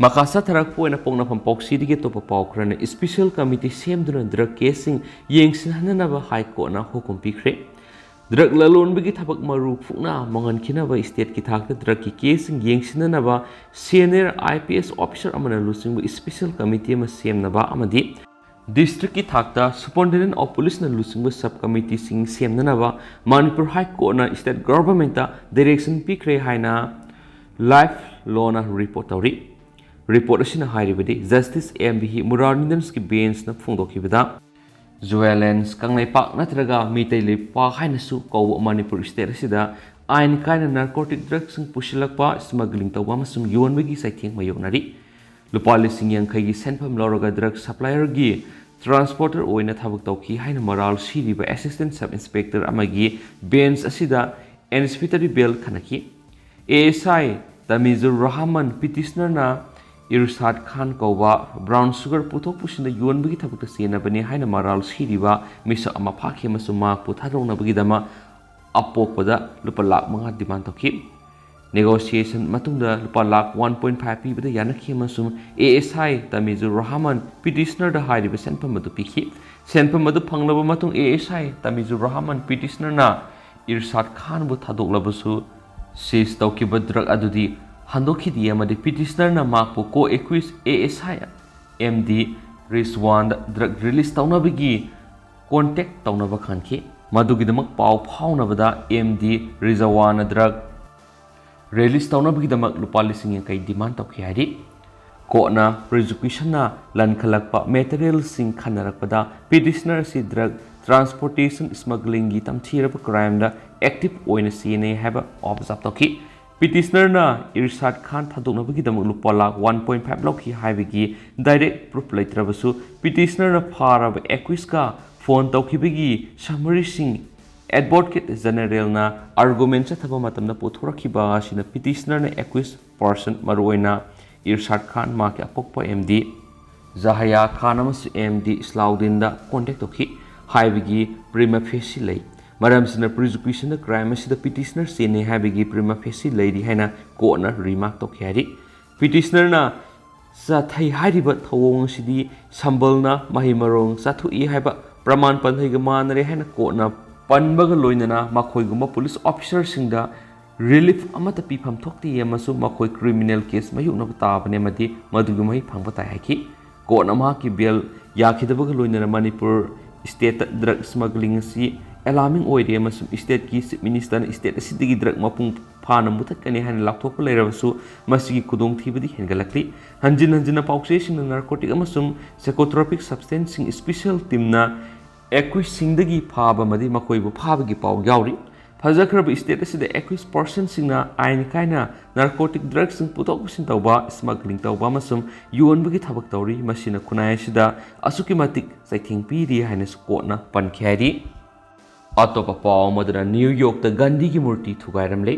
ꯃꯈꯥ ꯆꯠꯊꯔꯛꯄ ꯑꯣꯏꯅ ꯄꯣꯛꯅꯐꯝ ꯄꯥꯎꯁꯤꯗꯒꯤ ꯑꯇꯣꯞꯄ ꯄꯥꯎ ꯈꯔꯅ, special committee ꯁꯦꯝꯗꯨꯅ drug case ꯁꯤꯡ ꯌꯦꯡꯁꯤꯟꯍꯟꯅꯅꯕ High Court ꯅ ꯍꯨꯀꯨꯝ ꯄꯤꯈ꯭ꯔꯦ꯫ Drug ꯂꯂꯣꯟꯕꯒꯤ ꯊꯕꯛ ꯃꯔꯨ ꯐꯨꯛꯅ ꯃꯥꯡꯍꯟꯈꯤꯅꯕ state ꯀꯤ ꯊꯥꯛꯇ drug ꯀꯤ case ꯁꯤꯡ ꯌꯦꯡꯁꯤꯟꯅꯅꯕ senior I P S officer ꯑꯃꯅ ꯂꯨꯆꯤꯡꯕ special committee ꯑꯃ ꯁꯦꯝꯅꯕ ꯑꯃꯗꯤ district ꯀꯤ ꯊꯥꯛꯇ superintendent of police ꯅ ꯂꯨꯆꯤꯡꯕ sub committee ꯁꯤꯡ ꯁꯦꯝꯅꯅꯕ ꯃꯅꯤꯄꯨꯔ High Court ꯅ state government ꯇ direction ꯄꯤꯈ꯭ꯔꯦ ꯍꯥꯏꯅ Life Law ꯅ report ꯇꯧꯔꯤ꯫ Report ꯑꯁꯤꯅ ꯍꯥꯏꯔꯤꯕꯗꯤ, Justice M V Muralidharan's ꯒꯤ bench ꯅ ꯐꯣꯡꯗꯣꯛꯈꯤꯕꯗ, ꯖꯨꯋꯦꯂꯦꯟꯁ ꯀꯪꯂꯩꯄꯥꯛ ꯅꯠꯇ꯭ꯔꯒ ꯃꯤꯇꯩ ꯂꯩꯄꯥꯛ ꯍꯥꯏꯅꯁꯨ ꯀꯧꯕ ꯃꯅꯤꯄꯨꯔ state ꯑꯁꯤꯗ ꯑꯥꯏꯟ ꯀꯥꯏꯅ narcotic drug ꯁꯤꯡ ꯄꯨꯁꯤꯜꯂꯛꯄ, smuggling ꯇꯧꯕ ꯑꯃꯁꯨꯡ ꯌꯣꯟꯕꯒꯤ ꯆꯩꯊꯦꯡ ꯃꯥꯌꯣꯛꯅꯔꯤ꯫ ꯂꯨꯄꯥ ꯂꯤꯁꯤꯡ ꯌꯥꯡꯈꯩꯒꯤ ꯁꯦꯟꯐꯝ ꯂꯧꯔꯒ drug supplier ꯒꯤ transporter ꯑꯣꯏꯅ ꯊꯕꯛ ꯇꯧꯈꯤ ꯍꯥꯏꯅ ꯃꯔꯥꯜ ꯁꯤꯔꯤꯕ assistant sub inspector ꯑꯃꯒꯤ bench ꯑꯁꯤꯗ anticipatory bail ꯈꯟꯅꯈꯤ꯫ A S I ꯇꯃꯤꯖꯨꯔ Rahman petitioner ꯅ ꯏꯔꯁꯥꯗ ꯈꯥꯟ ꯀꯧꯕ brown sugar ꯄꯨꯊꯣꯛ ꯄꯨꯁꯤꯟꯗ ꯌꯣꯟꯕꯒꯤ ꯊꯕꯛꯇ ꯆꯦꯟꯅꯕꯅꯤ ꯍꯥꯏꯅ ꯃꯔꯥꯜ ꯁꯤꯔꯤꯕ ꯃꯤꯁꯛ ꯑꯃ ꯐꯥꯈꯤ ꯑꯃꯁꯨꯡ ꯃꯍꯥꯛꯄꯨ ꯊꯥꯗꯣꯛꯅꯕꯒꯤꯗꯃꯛ ꯑꯄꯣꯛꯄꯗ ꯂꯨꯄꯥ ꯂꯥꯈ ꯃꯉꯥ demand ꯇꯧꯈꯤ꯫ Negotiation ꯃꯇꯨꯡꯗ ꯂꯨꯄꯥ ꯂꯥꯈ one point five ꯄꯤꯕꯗ ꯌꯥꯅꯈꯤ ꯑꯃꯁꯨꯡ A S I ꯇꯃꯤꯖꯨꯔ Rahman petitioner ꯗ ꯍꯥꯏꯔꯤꯕ ꯁꯦꯟꯐꯝ ꯑꯗꯨ ꯄꯤꯈꯤ꯫ ꯁꯦꯟꯐꯝ ꯑꯗꯨ ꯐꯪꯂꯕ ꯃꯇꯨꯡ, A S I ꯇꯃꯤꯖꯨꯔ Rahman petitioner ꯅ ꯏꯔꯁꯥꯗ ꯈꯥꯟꯕꯨ ꯊꯥꯗꯣꯛꯂꯕꯁꯨ, seize ꯇꯧꯈꯤꯕ drug ꯑꯗꯨꯗꯤ ꯍꯟꯗꯣꯛꯈꯤꯗꯦ ꯑꯃꯗꯤ petitioner ꯅ ꯃꯍꯥꯛꯄꯨ co-accused A S I M D ꯔꯤꯖꯋꯥꯟꯗ ꯗ꯭ꯔꯒ ꯔꯤꯂꯤꯖ ꯇꯧꯅꯕꯒꯤ ꯀꯣꯟꯇꯦꯛ ꯇꯧꯅꯕ ꯈꯟꯈꯤ꯫ ꯃꯗꯨꯒꯤꯗꯃꯛ ꯄꯥꯎ ꯐꯥꯎꯅꯕꯗ ꯑꯦꯝ ꯗꯤ ꯔꯤꯖꯋꯥꯟꯅ ꯗ꯭ꯔꯒ ꯔꯤꯂꯤꯖ ꯇꯧꯅꯕꯒꯤꯗꯃꯛ ꯂꯨꯄꯥ ꯂꯤꯁꯤꯡ ꯌꯥꯡꯈꯩ ꯗꯤꯃꯥꯟ ꯇꯧꯈꯤ ꯍꯥꯏꯔꯤ꯫ ꯀꯣꯔꯠꯅ ꯄ꯭ꯔꯣꯁꯤꯀ꯭ꯌꯨꯁꯟꯅ ꯂꯟꯈꯠꯂꯛꯄ ꯃꯦꯇꯔꯤꯌꯦꯜꯁꯤꯡ ꯈꯟꯅꯔꯛꯄꯗ ꯄꯤꯇꯤꯁꯅꯔ ꯑꯁꯤ ꯗ꯭ꯔꯒ ꯇ꯭ꯔꯥꯟꯁꯄꯣꯔꯇꯦꯁꯟ ꯁ꯭ꯃꯒ꯭ꯂꯤꯡꯒꯤ ꯇꯝꯊꯤꯔꯕ ꯀ꯭ꯔꯥꯏꯝꯗ ꯑꯦꯛꯇꯤꯚ ꯑꯣꯏꯅ ꯁꯤꯖꯤꯟꯅꯩ ꯍꯥꯏꯕ ꯑꯣꯕꯖꯥꯔꯚ ꯇꯧꯈꯤ꯫ ꯄꯤꯇꯤꯁꯅꯔꯅ ꯏꯔꯁꯥꯗ ꯈꯥꯟ ꯊꯥꯗꯣꯛꯅꯕꯒꯤꯗꯃꯛ ꯂꯨꯄꯥ ꯂꯥꯈ ꯋꯥꯟ ꯄꯣꯏꯟ ꯐꯥꯏꯚ ꯂꯧꯈꯤ ꯍꯥꯏꯕꯒꯤ ꯗꯥꯏꯔꯦꯛ ꯄ꯭ꯔꯨꯐ ꯂꯩꯇ꯭ꯔꯕꯁꯨ, ꯄꯤꯇꯤꯁꯅꯔꯅ ꯐꯥꯔꯕ ꯑꯦꯀ꯭ꯌꯨꯁꯀ ꯐꯣꯟ ꯇꯧꯈꯤꯕꯒꯤ ꯁꯃꯔꯤꯁꯤꯡ ꯑꯦꯗꯚꯣꯀꯦꯠ ꯖꯦꯅꯔꯦꯜꯅ ꯑꯥꯔꯒꯨꯃꯦꯟ ꯆꯠꯊꯕ ꯃꯇꯝꯗ ꯄꯨꯊꯣꯔꯛꯈꯤꯕ ꯑꯁꯤꯅ ꯄꯤꯇꯤꯁꯅꯔꯅ ꯑꯦꯀ꯭ꯌꯨꯁ ꯄꯔꯁꯟ, ꯃꯔꯨꯑꯣꯏꯅ ꯏꯔꯁꯥꯗ ꯈꯥꯟ, ꯃꯍꯥꯛꯀꯤ ꯑꯄꯣꯛꯄ ꯑꯦꯝ ꯗꯤ ꯖꯍꯌꯥ ꯈꯥꯟ ꯑꯃꯁꯨꯡ ꯑꯦꯝ ꯗꯤ ꯏꯁꯂꯥꯎꯗꯤꯟꯗ ꯀꯣꯟꯇꯦꯛ ꯇꯧꯈꯤ ꯍꯥꯏꯕꯒꯤ ꯄ꯭ꯔꯤꯃꯥ ꯐꯦꯁꯤ ꯂꯩ꯫ ꯃꯔꯝꯁꯤꯅ ꯄ꯭ꯔꯣꯁꯤꯀ꯭ꯌꯨꯁꯟꯅ ꯀ꯭ꯔꯥꯏꯝ ꯑꯁꯤꯗ ꯄꯤꯇꯤꯁꯅꯔ ꯆꯦꯟꯅꯩ ꯍꯥꯏꯕꯒꯤ ꯄ꯭ꯔꯤꯃꯥ ꯐꯦꯁꯤ ꯂꯩꯔꯤ ꯍꯥꯏꯅ ꯀꯣꯔꯠꯅ ꯔꯤꯃꯥꯔꯛ ꯇꯧꯈꯤ ꯍꯥꯏꯔꯤ꯫ ꯄꯤꯇꯤꯁꯅꯔꯅ ꯆꯠꯊꯩ ꯍꯥꯏꯔꯤꯕ ꯊꯧꯑꯣꯡ ꯑꯁꯤꯗꯤ ꯁꯝꯕꯜꯅ ꯃꯍꯩ ꯃꯔꯣꯡ ꯆꯥꯊꯣꯛꯏ ꯍꯥꯏꯕ ꯄ꯭ꯔꯃꯥꯟ ꯄꯥꯟꯊꯩꯒ ꯃꯥꯟꯅꯔꯦ ꯍꯥꯏꯅ ꯀꯣꯔꯠꯅ ꯄꯟꯕꯒ ꯂꯣꯏꯅꯅ ꯃꯈꯣꯏꯒꯨꯝꯕ ꯄꯨꯂꯤꯁ ꯑꯣꯐꯤꯁꯔꯁꯤꯡꯗ ꯔꯤꯂꯤꯐ ꯑꯃꯠꯇ ꯄꯤꯐꯝ ꯊꯣꯛꯇꯦ ꯑꯃꯁꯨꯡ ꯃꯈꯣꯏ ꯀ꯭ꯔꯤꯃꯤꯅꯦꯜ ꯀꯦꯁ ꯃꯥꯌꯣꯛꯅꯕ ꯇꯥꯕꯅꯤ ꯑꯃꯗꯤ ꯃꯗꯨꯒꯤ ꯃꯍꯩ ꯐꯪꯕ ꯇꯥꯏ ꯍꯥꯏꯈꯤ꯫ ꯀꯣꯔꯠꯅ ꯃꯍꯥꯛꯀꯤ ꯕꯦꯜ ꯌꯥꯈꯤꯗꯕꯒ ꯂꯣꯏꯅꯅ ꯃꯅꯤꯄꯨꯔ ꯁ꯭ꯇꯦꯠꯇ ꯗ꯭ꯔꯒ ꯁ꯭ꯃꯒ꯭ꯂꯤꯡ ꯑꯁꯤ ꯑꯦꯂꯥꯔꯃꯤꯡ ꯑꯣꯏꯔꯤ ꯑꯃꯁꯨꯡ ꯁ꯭ꯇꯦꯠꯀꯤ ꯆꯤꯐ ꯃꯤꯅꯤꯁꯇꯔꯅ ꯁ꯭ꯇꯦꯠ ꯑꯁꯤꯗꯒꯤ ꯗ꯭ꯔꯒ ꯃꯄꯨꯡ ꯐꯥꯅ ꯃꯨꯊꯠꯀꯅꯤ ꯍꯥꯏꯅ ꯂꯥꯎꯊꯣꯛꯄ ꯂꯩꯔꯕꯁꯨ, ꯃꯁꯤꯒꯤ ꯈꯨꯗꯣꯡꯊꯤꯕꯗꯤ ꯍꯦꯟꯒꯠꯂꯛꯂꯤ꯫ ꯍꯟꯖꯤꯟ ꯍꯟꯖꯤꯟꯅ ꯄꯥꯎꯆꯦꯁꯤꯡꯅ ꯅꯥꯔꯀꯣꯇꯤꯛ ꯑꯃꯁꯨꯡ ꯁꯥꯏꯀꯣꯇ꯭ꯔꯣꯄꯤꯛ ꯁꯕꯁꯇꯦꯟꯁꯁꯤꯡ ꯁ꯭ꯄꯦꯁꯤꯌꯦꯜ ꯇꯤꯝꯅ ꯑꯦꯀ꯭ꯌꯨꯁꯁꯤꯡꯗꯒꯤ ꯐꯥꯕ ꯑꯃꯗꯤ ꯃꯈꯣꯏꯕꯨ ꯐꯥꯕꯒꯤ ꯄꯥꯎ ꯌꯥꯎꯔꯤ꯫ ꯐꯖꯈ꯭ꯔꯕ ꯁ꯭ꯇꯦꯠ ꯑꯁꯤꯗ ꯑꯦꯀ꯭ꯌꯨꯁ ꯄꯔꯁꯟꯁꯤꯡꯅ ꯑꯥꯏꯟ ꯀꯥꯏꯅ ꯅꯥꯔꯀꯣꯇꯤꯛ ꯗ꯭ꯔꯒꯁꯤꯡ ꯄꯨꯊꯣꯛ ꯄꯨꯁꯤꯟ ꯇꯧꯕ, ꯁ꯭ꯃꯒ꯭ꯂꯤꯡ ꯇꯧꯕ ꯑꯃꯁꯨꯡ ꯌꯣꯟꯕꯒꯤ ꯊꯕꯛ ꯇꯧꯔꯤ꯫ ꯃꯁꯤꯅ ꯈꯨꯟꯅꯥꯏ ꯑꯁꯤꯗ ꯑꯁꯨꯛꯀꯤ ꯃꯇꯤꯛ ꯆꯩꯊꯦꯡ ꯄꯤꯔꯤ ꯍꯥꯏꯅꯁꯨ ꯀꯣꯔꯠꯅ ꯄꯟꯈꯤ ꯍꯥꯏꯔꯤ꯫ ꯑꯇꯣꯞꯄ ꯄꯥꯎ ꯑꯃꯗꯅ ꯅ꯭ꯌꯨ ꯌꯣꯔꯛꯇ ꯒꯥꯟꯙꯤꯒꯤ ꯃꯨꯔꯇꯤ ꯊꯨꯒꯥꯏꯔꯝꯂꯦ꯫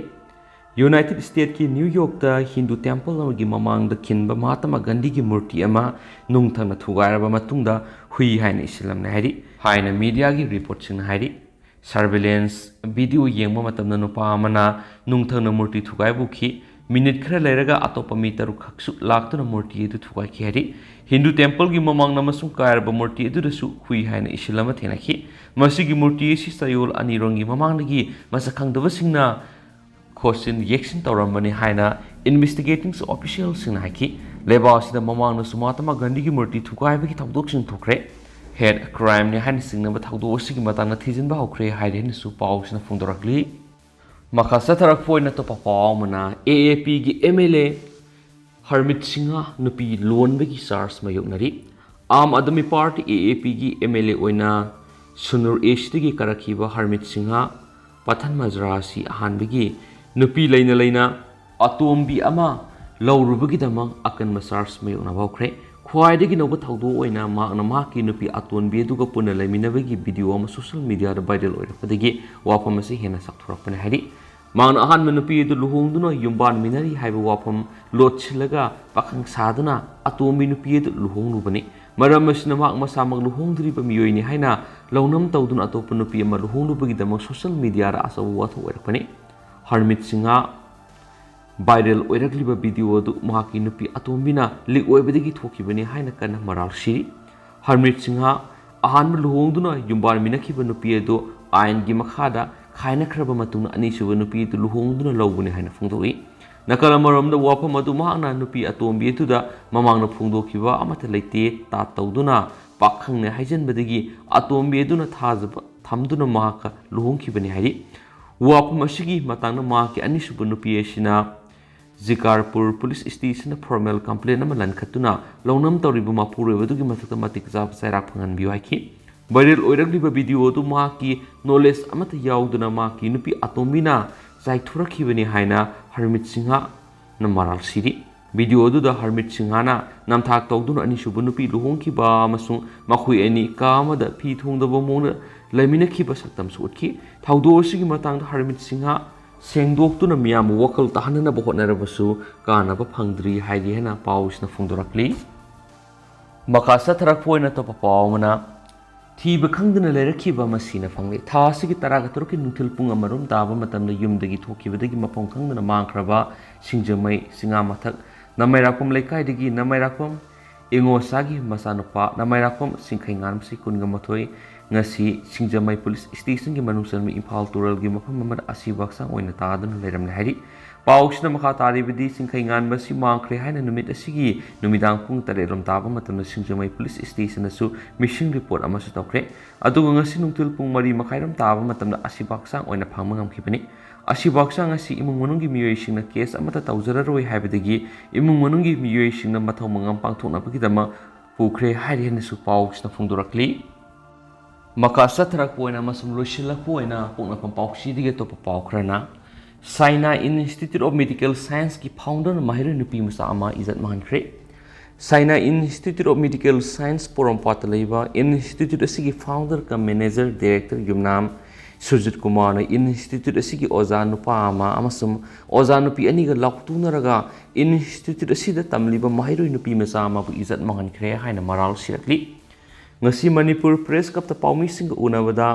ꯌꯨꯅꯥꯏꯇꯦꯗ ꯁ꯭ꯇꯦꯠꯀꯤ ꯅ꯭ꯌꯨ ꯌꯣꯔꯛꯇ ꯍꯤꯟꯗꯨ ꯇꯦꯝꯄꯜ ꯑꯃꯒꯤ ꯃꯃꯥꯡꯗ ꯈꯤꯟꯕ ꯃꯍꯥꯇꯃꯥ ꯒꯥꯟꯙꯤꯒꯤ ꯃꯨꯔꯇꯤ ꯑꯃ ꯅꯨꯡꯊꯪꯅ ꯊꯨꯒꯥꯏꯔꯕ ꯃꯇꯨꯡꯗ ꯍꯨꯏ ꯍꯥꯏꯅ ꯏꯁꯤꯜꯂꯝꯂꯦ ꯍꯥꯏꯔꯤ ꯍꯥꯏꯅ ꯃꯤꯗꯤꯌꯥꯒꯤ ꯔꯤꯄꯣꯔꯠꯁꯤꯡꯅ ꯍꯥꯏꯔꯤ꯫ ꯁꯔꯚꯤꯂꯦꯟꯁ ꯚꯤꯗꯤꯑꯣ ꯌꯦꯡꯕ ꯃꯇꯝꯗ ꯅꯨꯄꯥ ꯑꯃꯅ ꯅꯨꯡꯊꯪꯅ ꯃꯨꯔꯇꯤ ꯊꯨꯒꯥꯏꯕ ꯎꯈꯤ꯫ ꯃꯤꯅꯤꯠ ꯈꯔ ꯂꯩꯔꯒ ꯑꯇꯣꯞꯄ ꯃꯤ ꯇꯔꯨꯛ ꯈꯛꯁꯨ ꯂꯥꯛꯇꯨꯅ ꯃꯨꯔꯇꯤ ꯑꯗꯨ ꯊꯨꯒꯥꯏꯈꯤ ꯍꯥꯏꯔꯤ꯫ ꯍꯤꯟꯗꯨ ꯇꯦꯝꯄꯜꯒꯤ ꯃꯃꯥꯡꯗ ꯑꯃꯁꯨꯡ ꯀꯥꯏꯔꯕ ꯃꯨꯔꯇꯤ ꯑꯗꯨꯗꯁꯨ ꯍꯨꯏ ꯍꯥꯏꯅ ꯏꯁꯤꯜ ꯑꯃ ꯊꯦꯡꯅꯈꯤ꯫ ꯃꯁꯤꯒꯤ ꯃꯨꯔꯇꯤ ꯑꯁꯤ ꯆꯌꯣꯜ ꯑꯅꯤꯔꯣꯝꯒꯤ ꯃꯃꯥꯡꯗꯒꯤ ꯃꯁꯛ ꯈꯪꯗꯕꯁꯤꯡꯅ ꯈꯣꯠꯆꯤꯟ ꯌꯦꯛꯁꯤꯟ ꯇꯧꯔꯝꯕꯅꯤ ꯍꯥꯏꯅ ꯏꯟꯚꯦꯁꯇꯤꯒꯦꯇꯤꯡ ꯑꯣꯐꯤꯁꯤꯌꯦꯜꯁꯤꯡꯅ ꯍꯥꯏꯈꯤ꯫ ꯂꯩꯕꯥꯛ ꯑꯁꯤꯗ ꯃꯃꯥꯡꯗꯁꯨ ꯃꯍꯥꯇꯃꯥ ꯒꯥꯟꯙꯤꯒꯤ ꯃꯨꯔꯇꯤ ꯊꯨꯒꯥꯏꯕꯒꯤ ꯊꯧꯗꯣꯛꯁꯤꯡ ꯊꯣꯛꯈ꯭ꯔꯦ꯫ Hate crimeꯅꯤ ꯍꯥꯏꯅ ꯆꯤꯡꯅꯕ ꯊꯧꯗꯣꯛ ꯑꯁꯤꯒꯤ ꯃꯇꯥꯡꯗ ꯊꯤꯖꯤꯟꯕ ꯍꯧꯈ꯭ꯔꯦ ꯍꯥꯏꯔꯦ ꯍꯥꯏꯅꯁꯨ ꯄꯥꯎꯁꯤꯅ ꯐꯣꯡꯗꯣꯔꯛꯂꯤ꯫ ꯃꯈꯥ ꯆꯠꯊꯔꯛꯄ ꯑꯣꯏꯅ ꯑꯇꯣꯞꯄ ꯄꯥꯎ ꯑꯃꯅ, AAPꯒꯤ MLA ꯍꯔꯃꯤꯠ ꯁꯤꯡꯍ ꯅꯨꯄꯤ ꯂꯣꯟꯕꯒꯤ charge ꯃꯥꯌꯣꯛꯅꯔꯤ꯫ Aam Aadmi party, AAPꯒꯤ MLA ꯑꯣꯏꯅ ꯁꯨꯅꯨꯔ ꯑꯦꯁꯤꯗꯒꯤ ꯀꯥꯔꯛꯈꯤꯕ ꯍꯔꯃꯤꯠ ꯁꯤꯡꯍ ꯄꯊꯟ ꯃꯖꯔꯥ ꯑꯁꯤ ꯑꯍꯥꯟꯕꯒꯤ ꯅꯨꯄꯤ ꯂꯩꯅ ꯂꯩꯅ ꯑꯇꯣꯝꯕꯤ ꯑꯃ ꯂꯧꯔꯨꯕꯒꯤꯗꯃꯛ ꯑꯀꯟꯕ charge ꯃꯥꯌꯣꯛꯅꯕ ꯍꯧꯈ꯭ꯔꯦ꯫ ꯈ꯭ꯋꯥꯏꯗꯒꯤ ꯅꯧꯕ ꯊꯧꯗꯣꯛ ꯑꯣꯏꯅ ꯃꯍꯥꯛꯅ ꯃꯍꯥꯛꯀꯤ ꯅꯨꯄꯤ ꯑꯇꯣꯝꯕꯤ ꯑꯗꯨꯒ ꯄꯨꯟꯅ ꯂꯩꯃꯤꯟꯅꯕꯒꯤ video ꯑꯃ social mediaꯗ viral ꯑꯣꯏꯔꯛꯄꯗꯒꯤ ꯋꯥꯐꯝ ꯑꯁꯤ ꯍꯦꯟꯅ ꯆꯥꯎꯊꯣꯔꯛꯄꯅꯤ ꯍꯥꯏꯔꯤ꯫ ꯃꯍꯥꯛꯅ ꯑꯍꯥꯟꯕ ꯅꯨꯄꯤ ꯑꯗꯨ ꯂꯨꯍꯣꯡꯗꯨꯅ ꯌꯨꯝꯕꯥꯟꯃꯤꯟꯅꯔꯤ ꯍꯥꯏꯕ ꯋꯥꯐꯝ ꯂꯣꯠꯁꯤꯜꯂꯒ ꯄꯥꯈꯪ ꯁꯥꯗꯨꯅ ꯑꯇꯣꯝꯕꯤ ꯅꯨꯄꯤ ꯑꯗꯨ ꯂꯨꯍꯣꯡꯂꯨꯕꯅꯤ꯫ ꯃꯔꯝ ꯑꯁꯤꯅ ꯃꯍꯥꯛ ꯃꯁꯥꯃꯛ ꯂꯨꯍꯣꯡꯗ꯭ꯔꯤꯕ ꯃꯤꯑꯣꯏꯅꯤ ꯍꯥꯏꯅ ꯂꯧꯅꯝ ꯇꯧꯗꯨꯅ ꯑꯇꯣꯞꯄ ꯅꯨꯄꯤ ꯑꯃ ꯂꯨꯍꯣꯡꯂꯨꯕꯒꯤꯗꯃꯛ social mediaꯗ ꯑꯆꯧꯕ ꯋꯥꯊꯣꯛ ꯑꯣꯏꯔꯛꯄꯅꯤ꯫ ꯍꯔꯃꯤꯠ ꯁꯤꯡꯍ viral ꯑꯣꯏꯔꯛꯂꯤꯕ video ꯑꯗꯨ ꯃꯍꯥꯛꯀꯤ ꯅꯨꯄꯤ ꯑꯇꯣꯝꯕꯤꯅ leak ꯑꯣꯏꯕꯗꯒꯤ ꯊꯣꯛꯈꯤꯕꯅꯤ ꯍꯥꯏꯅ ꯀꯟꯅ ꯃꯔꯥꯜ ꯁꯤꯔꯤ꯫ ꯍꯔꯃꯤꯠ ꯁꯤꯡꯍ ꯑꯍꯥꯟꯕ ꯂꯨꯍꯣꯡꯗꯨꯅ ꯌꯨꯝꯕꯥꯟꯃꯤꯟꯅꯈꯤꯕ ꯅꯨꯄꯤ ꯑꯗꯨ ꯑꯥꯏꯟꯒꯤ ꯃꯈꯥꯗ ꯈꯥꯏꯅꯈ꯭ꯔꯕ ꯃꯇꯨꯡꯗ ꯑꯅꯤꯁꯨꯕ ꯅꯨꯄꯤ ꯑꯗꯨ ꯂꯨꯍꯣꯡꯗꯨꯅ ꯂꯧꯕꯅꯤ ꯍꯥꯏꯅ ꯐꯣꯡꯗꯣꯛꯏ꯫ ꯅꯥꯀꯜ ꯑꯃꯔꯣꯝꯗ ꯋꯥꯐꯝ ꯑꯗꯨ ꯃꯍꯥꯛꯅ ꯅꯨꯄꯤ ꯑꯇꯣꯝꯕꯤ ꯑꯗꯨꯗ ꯃꯃꯥꯡꯗ ꯐꯣꯡꯗꯣꯛꯈꯤꯕ ꯑꯃꯠꯇ ꯂꯩꯇꯦ ꯇꯥ ꯇꯧꯗꯨꯅ ꯄꯥꯈꯪꯅꯦ ꯍꯥꯏꯖꯟꯕꯗꯒꯤ ꯑꯇꯣꯝꯕꯤ ꯑꯗꯨꯅ ꯊꯥꯖꯕ ꯊꯝꯗꯨꯅ ꯃꯍꯥꯛꯀ ꯂꯨꯍꯣꯡꯈꯤꯕꯅꯤ ꯍꯥꯏꯔꯤ꯫ ꯋꯥꯐꯝ ꯑꯁꯤꯒꯤ ꯃꯇꯥꯡꯗ ꯃꯍꯥꯛꯀꯤ ꯑꯅꯤꯁꯨꯕ ꯅꯨꯄꯤ ꯑꯁꯤꯅ ꯖꯤꯀꯥꯔꯄꯨꯔ police stationꯗ formal complaint ꯑꯃ ꯂꯟꯈꯠꯇꯨꯅ ꯂꯧꯅꯝ ꯇꯧꯔꯤꯕ ꯃꯄꯨꯔꯣꯏꯕ ꯑꯗꯨꯒꯤ ꯃꯊꯛꯇ ꯃꯇꯤꯛ ꯆꯥꯕ ꯆꯩꯔꯥꯛ ꯐꯪꯍꯟꯕꯤꯌꯨ ꯍꯥꯏꯈꯤ꯫ Viral ꯑꯣꯏꯔꯛꯂꯤꯕ video ꯑꯗꯨ ꯃꯍꯥꯛꯀꯤ knowledge ꯑꯃꯠꯇ ꯌꯥꯎꯗꯅ ꯃꯍꯥꯛꯀꯤ ꯅꯨꯄꯤ ꯑꯇꯣꯝꯕꯤꯅ ꯆꯥꯏꯊꯣꯔꯛꯈꯤꯕꯅꯤ ꯍꯥꯏꯅ ꯍꯔꯃꯤꯠ ꯁꯤꯡꯍꯅ ꯃꯔꯥꯜ ꯁꯤꯔꯤ꯫ Video ꯑꯗꯨꯗ ꯍꯔꯃꯤꯠ ꯁꯤꯡꯍꯅ ꯅꯝꯊꯥꯛ ꯇꯧꯗꯨꯅ ꯑꯅꯤꯁꯨꯕ ꯅꯨꯄꯤ ꯂꯨꯍꯣꯡꯈꯤꯕ ꯑꯃꯁꯨꯡ ꯃꯈꯣꯏ ꯑꯅꯤ ꯀꯥ ꯑꯃꯗ ꯐꯤ ꯊꯣꯡꯗꯕ ꯃꯑꯣꯡꯗ ꯂꯩꯃꯤꯟꯅꯈꯤꯕ ꯁꯛꯇꯝꯁꯨ ꯎꯠꯈꯤ꯫ ꯊꯧꯗꯣꯛ ꯑꯁꯤꯒꯤ ꯃꯇꯥꯡꯗ ꯍꯔꯃꯤꯠ ꯁꯤꯡꯍ ꯁꯦꯡꯗꯣꯛꯇꯨꯅ ꯃꯤꯌꯥꯝꯕꯨ ꯋꯥꯈꯜ ꯇꯥꯍꯟꯅꯅꯕ ꯍꯣꯠꯅꯔꯕꯁꯨ ꯀꯥꯟꯅꯕ ꯐꯪꯗ꯭ꯔꯤ ꯍꯥꯏꯔꯤ ꯍꯥꯏꯅ ꯄꯥꯎꯁꯤꯅ ꯐꯣꯡꯗꯣꯔꯛꯂꯤ꯫ ꯃꯈꯥ ꯆꯠꯊꯔꯛꯄ ꯑꯣꯏꯅ ꯑꯇꯣꯞꯄ ꯄꯥꯎ ꯑꯃꯅ, ꯊꯤꯕ ꯈꯪꯗꯅ ꯂꯩꯔꯛꯈꯤꯕ ꯑꯃ ꯁꯤꯅ ꯐꯪꯂꯦ꯫ ꯊꯥ ꯑꯁꯤꯒꯤ ꯇꯔꯥꯒ ꯇꯔꯨꯛꯀꯤ ꯅꯨꯡꯊꯤꯜ ꯄꯨꯡ ꯑꯃꯔꯣꯝ ꯇꯥꯕ ꯃꯇꯝꯗ ꯌꯨꯝꯗꯒꯤ ꯊꯣꯛꯈꯤꯕꯗꯒꯤ ꯃꯐꯝ ꯈꯪꯗꯅ ꯃꯥꯡꯈ꯭ꯔꯕ ꯁꯤꯡꯖꯃꯩ ꯆꯤꯉꯥꯃꯊꯛ ꯅꯃꯩꯔꯥꯛꯄꯝ ꯂꯩꯀꯥꯏꯗꯒꯤ ꯅꯃꯩꯔꯥꯛꯄꯝ ꯏꯉꯣꯁꯥꯒꯤ ꯃꯆꯥꯅꯨꯄꯥ ꯅꯃꯩꯔꯥꯛꯄꯝ ꯁꯤꯡꯈꯩꯉꯥꯟꯕ ꯆꯍꯤ ꯀꯨꯟꯒ ꯃꯥꯊꯣꯏ ꯉꯁꯤ ꯁꯤꯡꯖꯃꯩ police stationꯒꯤ ꯃꯅꯨꯡ ꯆꯟꯕ ꯏꯝꯐꯥꯜ ꯇꯨꯔꯦꯜꯒꯤ ꯃꯐꯝ ꯑꯃꯗ ꯑꯁꯤꯕ ꯍꯛꯆꯥꯡ ꯑꯣꯏꯅ ꯇꯥꯗꯨꯅ ꯂꯩꯔꯝꯂꯦ ꯍꯥꯏꯔꯤ꯫ ꯄꯥꯎꯁꯤꯅ ꯃꯈꯥ ꯇꯥꯔꯤꯕꯗꯤ, ꯆꯤꯡꯈꯩ ꯉꯥꯟꯕ ꯑꯁꯤ ꯃꯥꯡꯈ꯭ꯔꯦ ꯍꯥꯏꯅ ꯅꯨꯃꯤꯠ ꯑꯁꯤꯒꯤ ꯅꯨꯃꯤꯗꯥꯡ ꯄꯨꯡ ꯇꯔꯦꯠ ꯔꯣꯝ ꯇꯥꯕ ꯃꯇꯝꯗ ꯁꯤꯡꯖꯃꯩ ꯄꯨꯂꯤꯁ ꯁ꯭ꯇꯦꯁꯟꯗꯁꯨ ꯃꯤꯁꯤꯡ ꯔꯤꯄꯣꯔꯠ ꯑꯃꯁꯨ ꯇꯧꯈ꯭ꯔꯦ꯫ ꯑꯗꯨꯒ ꯉꯁꯤ ꯅꯨꯡꯊꯤꯜ ꯄꯨꯡ ꯃꯔꯤ ꯃꯈꯥꯏꯔꯣꯝ ꯇꯥꯕ ꯃꯇꯝꯗ ꯑꯁꯤꯕ ꯍꯛꯆꯥꯡ ꯑꯣꯏꯅ ꯐꯪꯕ ꯉꯝꯈꯤꯕꯅꯤ꯫ ꯑꯁꯤꯕ ꯍꯛꯆꯥꯡ ꯑꯁꯤ ꯏꯃꯨꯡ ꯃꯅꯨꯡꯒꯤ ꯃꯤꯑꯣꯏꯁꯤꯡꯅ ꯀꯦꯁ ꯑꯃꯠꯇ ꯇꯧꯖꯔꯔꯣꯏ ꯍꯥꯏꯕꯗꯒꯤ ꯏꯃꯨꯡ ꯃꯅꯨꯡꯒꯤ ꯃꯤꯑꯣꯏꯁꯤꯡꯅ ꯃꯊꯧ ꯃꯉꯝ ꯄꯥꯡꯊꯣꯛꯅꯕꯒꯤꯗꯃꯛ ꯄꯨꯈ꯭ꯔꯦ ꯍꯥꯏꯔꯤ ꯍꯥꯏꯅꯁꯨ ꯄꯥꯎꯁꯤꯅ ꯐꯣꯡꯗꯣꯔꯛꯂꯤ꯫ ꯃꯈꯥ ꯆꯠꯊꯔꯛꯄ ꯑꯣꯏꯅ ꯑꯃꯁꯨꯡ ꯂꯣꯏꯁꯤꯜꯂꯛꯄ ꯑꯣꯏꯅ ꯄꯣꯛꯅꯐꯝ ꯄꯥꯎꯆꯦꯗꯒꯤ ꯑꯇꯣꯞꯄ ꯄꯥꯎ ꯈꯔꯅ, China Institute of Medical Scienceꯀꯤ founder ꯃꯍꯩꯔꯣꯏ ꯅꯨꯄꯤ ꯃꯆꯥ ꯑꯃ ꯏꯖꯠ ꯃꯥꯡꯍꯟꯈ꯭ꯔꯦ꯫ China Institute of Medical Science ꯄꯣꯔꯣꯝꯄꯥꯠꯇ ꯂꯩꯕ institute ꯑꯁꯤꯒꯤ founder cum manager director ꯌꯨꯝꯅꯥꯝ ꯁꯨꯔꯖꯤꯠ ꯀꯨꯃꯥꯔꯅ institute ꯑꯁꯤꯒꯤ ꯑꯣꯖꯥ ꯅꯨꯄꯥ ꯑꯃ ꯑꯃꯁꯨꯡ ꯑꯣꯖꯥ ꯅꯨꯄꯤ ꯑꯅꯤꯒ ꯂꯥꯎꯇꯨꯅꯔꯒ institute ꯑꯁꯤꯗ ꯇꯝꯂꯤꯕ ꯃꯍꯩꯔꯣꯏ ꯅꯨꯄꯤ ꯃꯆꯥ ꯑꯃꯕꯨ ꯏꯖꯠ ꯃꯥꯡꯍꯟꯈ꯭ꯔꯦ ꯍꯥꯏꯅ ꯃꯔꯥꯜ ꯁꯤꯔꯛꯂꯤ꯫ ꯉꯁꯤ Manipur Press Clubꯇ ꯄꯥꯎꯃꯤꯁꯤꯡꯒ ꯎꯅꯕꯗ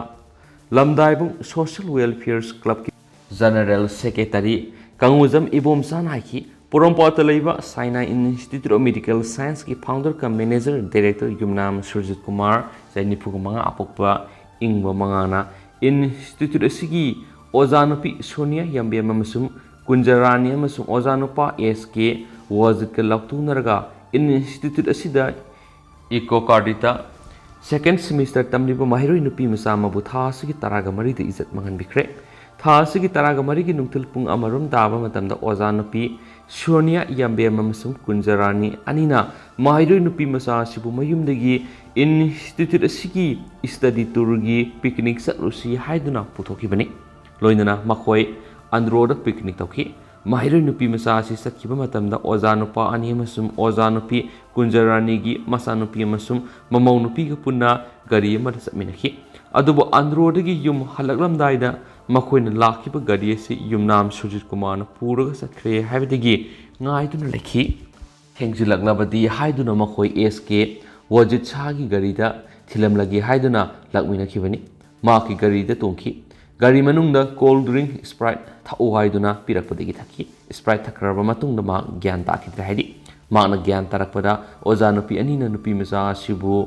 ꯂꯝꯗꯥꯏꯕꯨꯡ Social Welfare Clubꯀꯤ General Secretary ꯀꯪꯉꯨꯖꯝ ꯏꯕꯣꯝꯆꯥꯅ ꯍꯥꯏꯈꯤ, ꯄꯣꯔꯣꯝꯄꯥꯠꯇ ꯂꯩꯕ China Institute of Medical Scienceꯀꯤ founder cum manager director ꯌꯨꯝꯅꯥꯝ ꯁꯨꯔꯖꯤꯠ ꯀꯨꯃꯥꯔ, ꯆꯍꯤ ꯅꯤꯐꯨꯒ ꯃꯉꯥ ꯑꯄꯣꯛꯄ ꯏꯪꯕ ꯃꯉꯥꯅ institute ꯑꯁꯤꯒꯤ ꯑꯣꯖꯥ ꯅꯨꯄꯤ ꯁꯣꯅꯤꯌꯥ ꯌꯥꯝꯕꯦꯝ ꯑꯃꯁꯨꯡ ꯀꯨꯟꯖꯔꯥꯅꯤ ꯑꯃꯁꯨꯡ ꯑꯣꯖꯥ ꯅꯨꯄꯥ S K ꯋꯥꯖꯤꯠꯀ ꯂꯥꯎꯇꯨꯅꯔꯒ institute ꯑꯁꯤꯗ Eco Cardita second semester ꯇꯝꯂꯤꯕ ꯃꯍꯩꯔꯣꯏ ꯅꯨꯄꯤ ꯃꯆꯥ ꯑꯃꯕꯨ ꯊꯥ ꯑꯁꯤꯒꯤ ꯇꯔꯥꯒ ꯃꯔꯤꯗ ꯏꯖꯠ ꯃꯥꯡꯍꯟꯕꯤꯈ꯭ꯔꯦ꯫ ꯊꯥ ꯑꯁꯤꯒꯤ ꯇꯔꯥꯒ ꯃꯔꯤꯒꯤ ꯅꯨꯡꯊꯤꯜ ꯄꯨꯡ ꯑꯃꯔꯣꯝ ꯇꯥꯕ ꯃꯇꯝꯗ ꯑꯣꯖꯥ ꯅꯨꯄꯤ ꯁꯣꯅꯤꯌꯥ ꯌꯥꯝꯕꯦꯝ ꯑꯃꯁꯨꯡ ꯀꯨꯟꯖꯔꯥꯅꯤ ꯑꯅꯤꯅ ꯃꯍꯩꯔꯣꯏ ꯅꯨꯄꯤ ꯃꯆꯥ ꯑꯁꯤꯕꯨ ꯃꯌꯨꯝꯗꯒꯤ institute ꯑꯁꯤꯒꯤ study tourꯒꯤ picnic ꯆꯠꯂꯨꯁꯤ ꯍꯥꯏꯗꯨꯅ ꯄꯨꯊꯣꯛꯈꯤꯕꯅꯤ꯫ ꯂꯣꯏꯅꯅ ꯃꯈꯣꯏ ꯑꯟꯗ꯭ꯔꯣꯗ picnic ꯇꯧꯈꯤ꯫ ꯃꯍꯩꯔꯣꯏ ꯅꯨꯄꯤ ꯃꯆꯥ ꯑꯁꯤ ꯆꯠꯈꯤꯕ ꯃꯇꯝꯗ ꯑꯣꯖꯥ ꯅꯨꯄꯥ ꯑꯅꯤ ꯑꯃꯁꯨꯡ ꯑꯣꯖꯥ ꯅꯨꯄꯤ ꯀꯨꯟꯖꯔꯥꯅꯤꯒꯤ ꯃꯆꯥꯅꯨꯄꯤ ꯑꯃꯁꯨꯡ ꯃꯃꯧ ꯅꯨꯄꯤꯒ ꯄꯨꯟꯅ ꯒꯥꯔꯤ ꯑꯃꯗ ꯆꯠꯃꯤꯟꯅꯈꯤ꯫ ꯑꯗꯨꯕꯨ ꯑꯟꯗ꯭ꯔꯣꯗꯒꯤ ꯌꯨꯝ ꯍꯜꯂꯛꯂꯝꯗꯥꯏꯗ ꯃꯈꯣꯏꯅ ꯂꯥꯛꯈꯤꯕ ꯒꯥꯔꯤ ꯑꯁꯤ ꯌꯨꯝꯅꯥꯝ ꯁꯨꯔꯖꯤꯠ ꯀꯨꯃꯥꯔꯅ ꯄꯨꯔꯒ ꯆꯠꯈ꯭ꯔꯦ ꯍꯥꯏꯕꯗꯒꯤ ꯉꯥꯏꯗꯨꯅ ꯂꯩꯈꯤ꯫ ꯊꯦꯡꯖꯤꯜꯂꯛꯂꯕꯗꯤ ꯍꯥꯏꯗꯨꯅ ꯃꯈꯣꯏ S K ꯋꯥꯖꯤꯠ ꯁꯥꯍꯒꯤ ꯒꯥꯔꯤꯗ ꯊꯤꯜꯂꯝꯂꯒꯦ ꯍꯥꯏꯗꯨꯅ ꯂꯥꯛꯃꯤꯟꯅꯈꯤꯕꯅꯤ꯫ ꯃꯍꯥꯛꯀꯤ ꯒꯥꯔꯤꯗ ꯇꯣꯡꯈꯤ꯫ ꯒꯥꯔꯤ ꯃꯅꯨꯡꯗ cold drink Sprite ꯊꯛꯎ ꯍꯥꯏꯗꯨꯅ ꯄꯤꯔꯛꯄꯗꯒꯤ ꯊꯛꯈꯤ꯫ Sprite ꯊꯛꯈ꯭ꯔꯕ ꯃꯇꯨꯡꯗ ꯃꯍꯥꯛ ꯒ꯭ꯌꯥꯟ ꯇꯥꯈꯤꯗ꯭ꯔꯦ ꯍꯥꯏꯔꯤ꯫ ꯃꯍꯥꯛꯅ ꯒ꯭ꯌꯥꯟ ꯇꯥꯔꯛꯄꯗ ꯑꯣꯖꯥ ꯅꯨꯄꯤ ꯑꯅꯤꯅ ꯅꯨꯄꯤ ꯃꯆꯥ ꯑꯁꯤꯕꯨ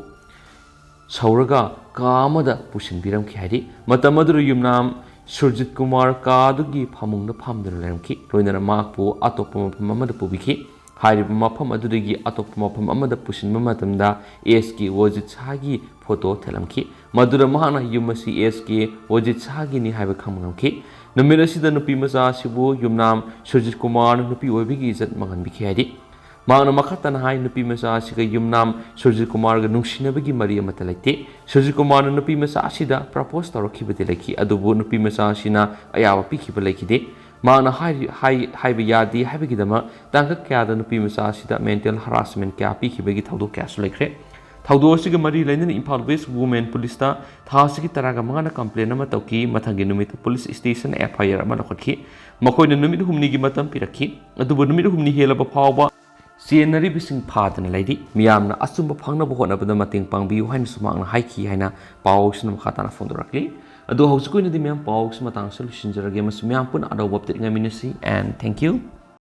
ꯁꯧꯔꯒ ꯀꯥ ꯑꯃꯗ ꯄꯨꯁꯤꯟꯕꯤꯔꯝꯈꯤ ꯍꯥꯏꯔꯤ꯫ ꯃꯇꯝ ꯑꯗꯨꯗ ꯌꯨꯝꯅꯥꯝ ꯁꯨꯔꯖꯤꯠ ꯀꯨꯃꯥꯔ ꯀꯥ ꯑꯗꯨꯒꯤ ꯐꯃꯨꯡꯗ ꯐꯝꯗꯨꯅ ꯂꯩꯔꯝꯈꯤ꯫ ꯂꯣꯏꯅꯅ ꯃꯍꯥꯛꯄꯨ ꯑꯇꯣꯞꯄ ꯃꯐꯝ ꯑꯃꯗ ꯄꯨꯕꯤꯈꯤ꯫ ꯍꯥꯏꯔꯤꯕ ꯃꯐꯝ ꯑꯗꯨꯗꯒꯤ ꯑꯇꯣꯞꯄ ꯃꯐꯝ ꯑꯃꯗ ꯄꯨꯁꯤꯟꯕ ꯃꯇꯝꯗ ꯑꯦꯁ ꯀꯦ ꯋꯥꯖꯤꯠ ꯁꯥꯍꯒꯤ ꯐꯣꯇꯣ ꯊꯦꯠꯂꯝꯈꯤ꯫ ꯃꯗꯨꯗ ꯃꯍꯥꯛꯅ ꯌꯨꯝ ꯑꯁꯤ ꯑꯦꯁ ꯀꯦ ꯋꯥꯖꯤꯠ ꯁꯥꯍꯒꯤꯅꯤ ꯍꯥꯏꯕ ꯈꯪꯕ ꯉꯝꯈꯤ꯫ ꯅꯨꯃꯤꯠ ꯑꯁꯤꯗ ꯅꯨꯄꯤ ꯃꯆꯥ ꯑꯁꯤꯕꯨ ꯌꯨꯝꯅꯥꯝ ꯁꯨꯔꯖꯤꯠ ꯀꯨꯃꯥꯔꯅ ꯅꯨꯄꯤ ꯑꯣꯏꯕꯒꯤ ꯏꯖꯠ ꯃꯥꯡꯍꯟꯕꯤꯈꯤ ꯍꯥꯏꯔꯤ꯫ ꯃꯍꯥꯛꯅ ꯃꯈꯥ ꯇꯥꯅ ꯍꯥꯏ, ꯅꯨꯄꯤ ꯃꯆꯥ ꯑꯁꯤꯒ ꯌꯨꯝꯅꯥꯝ ꯁꯨꯔꯖꯤꯠ ꯀꯨꯃꯥꯔꯒ ꯅꯨꯡꯁꯤꯅꯕꯒꯤ ꯃꯔꯤ ꯑꯃꯠꯇ ꯂꯩꯇꯦ꯫ ꯁꯨꯔꯖꯤꯠ ꯀꯨꯃꯥꯔꯅ ꯅꯨꯄꯤ ꯃꯆꯥ ꯑꯁꯤꯗ ꯄ꯭ꯔꯄꯣꯁ ꯇꯧꯔꯛꯈꯤꯕꯗꯤ ꯂꯩꯈꯤ, ꯑꯗꯨꯕꯨ ꯅꯨꯄꯤ ꯃꯆꯥ ꯑꯁꯤꯅ ꯑꯌꯥꯕ ꯄꯤꯈꯤꯕ ꯂꯩꯈꯤꯗꯦ꯫ ꯃꯍꯥꯛꯅ ꯍꯥꯏꯔꯤ-, ꯍꯥꯏ-, ꯍꯥꯏꯕ ꯌꯥꯗꯦ ꯍꯥꯏꯕꯒꯤꯗꯃꯛ ꯇꯥꯡꯀꯛ ꯀꯌꯥꯗ ꯅꯨꯄꯤ ꯃꯆꯥ ꯑꯁꯤꯗ ꯃꯦꯟꯇꯦꯜ ꯍꯔꯥꯁꯃꯦꯟ ꯀꯌꯥ ꯄꯤꯈꯤꯕꯒꯤ ꯊꯧꯗꯣꯛ ꯀꯌꯥꯁꯨ ꯂꯩꯈ꯭ꯔꯦ꯫ ꯊꯧꯗꯣꯛ ꯑꯁꯤꯒ ꯃꯔꯤ ꯂꯩꯅꯅ ꯏꯝꯐꯥꯜ ꯋꯦꯁ ꯋꯨꯃꯦꯟ ꯄꯨꯂꯤꯁꯇ ꯊꯥ ꯑꯁꯤꯒꯤ ꯇꯔꯥꯒ ꯃꯉꯥꯗ ꯀꯝꯄ꯭ꯂꯦꯟ ꯑꯃ ꯇꯧꯈꯤ꯫ ꯃꯊꯪꯒꯤ ꯅꯨꯃꯤꯠꯇ ꯄꯨꯂꯤꯁ ꯁ꯭ꯇꯦꯁꯟ ꯑꯦꯐ ꯑꯥꯏ ꯑꯥꯔ ꯑꯃ ꯂꯧꯈꯠꯈꯤ꯫ ꯃꯈꯣꯏꯅ ꯅꯨꯃꯤꯠ ꯍꯨꯝꯅꯤꯒꯤ ꯃꯇꯝ ꯄꯤꯔꯛꯈꯤ, ꯑꯗꯨꯕꯨ ꯅꯨꯃꯤꯠ ꯍꯨꯝꯅꯤ ꯍꯦꯜꯂꯕ ꯐꯥꯎꯕ ꯆꯦꯟꯅꯔꯤꯕꯁꯤꯡ ꯐꯥꯗꯅ ꯂꯩꯔꯤ꯫ ꯃꯤꯌꯥꯝꯅ ꯑꯆꯨꯝꯕ ꯐꯪꯅꯕ ꯍꯣꯠꯅꯕꯗ ꯃꯇꯦꯡ ꯄꯥꯡꯕꯤꯌꯨ ꯍꯥꯏꯅꯁꯨ ꯃꯍꯥꯛꯅ ꯍꯥꯏꯈꯤ ꯍꯥꯏꯅ ꯄꯥꯎꯁꯤꯅ ꯃꯈꯥ ꯇꯥꯅ ꯐꯣꯡꯗꯣꯔꯛꯂꯤ꯫ ꯑꯗꯣ ꯍꯧꯖꯤꯛꯀꯤ ꯑꯣꯏꯅꯗꯤ ꯃꯌꯥꯝ ꯄꯥꯎꯁꯤ ꯃꯇꯥꯡꯁꯤꯗ ꯂꯣꯏꯁꯤꯟꯖꯔꯒꯦ꯫ ꯃꯁꯤ ꯃꯌꯥꯝ ꯄꯨꯟꯅ ꯑꯅꯧꯕ ꯑꯞꯗꯦꯠ ꯉꯥꯏꯃꯤꯟꯅꯁꯤ, and thank you꯫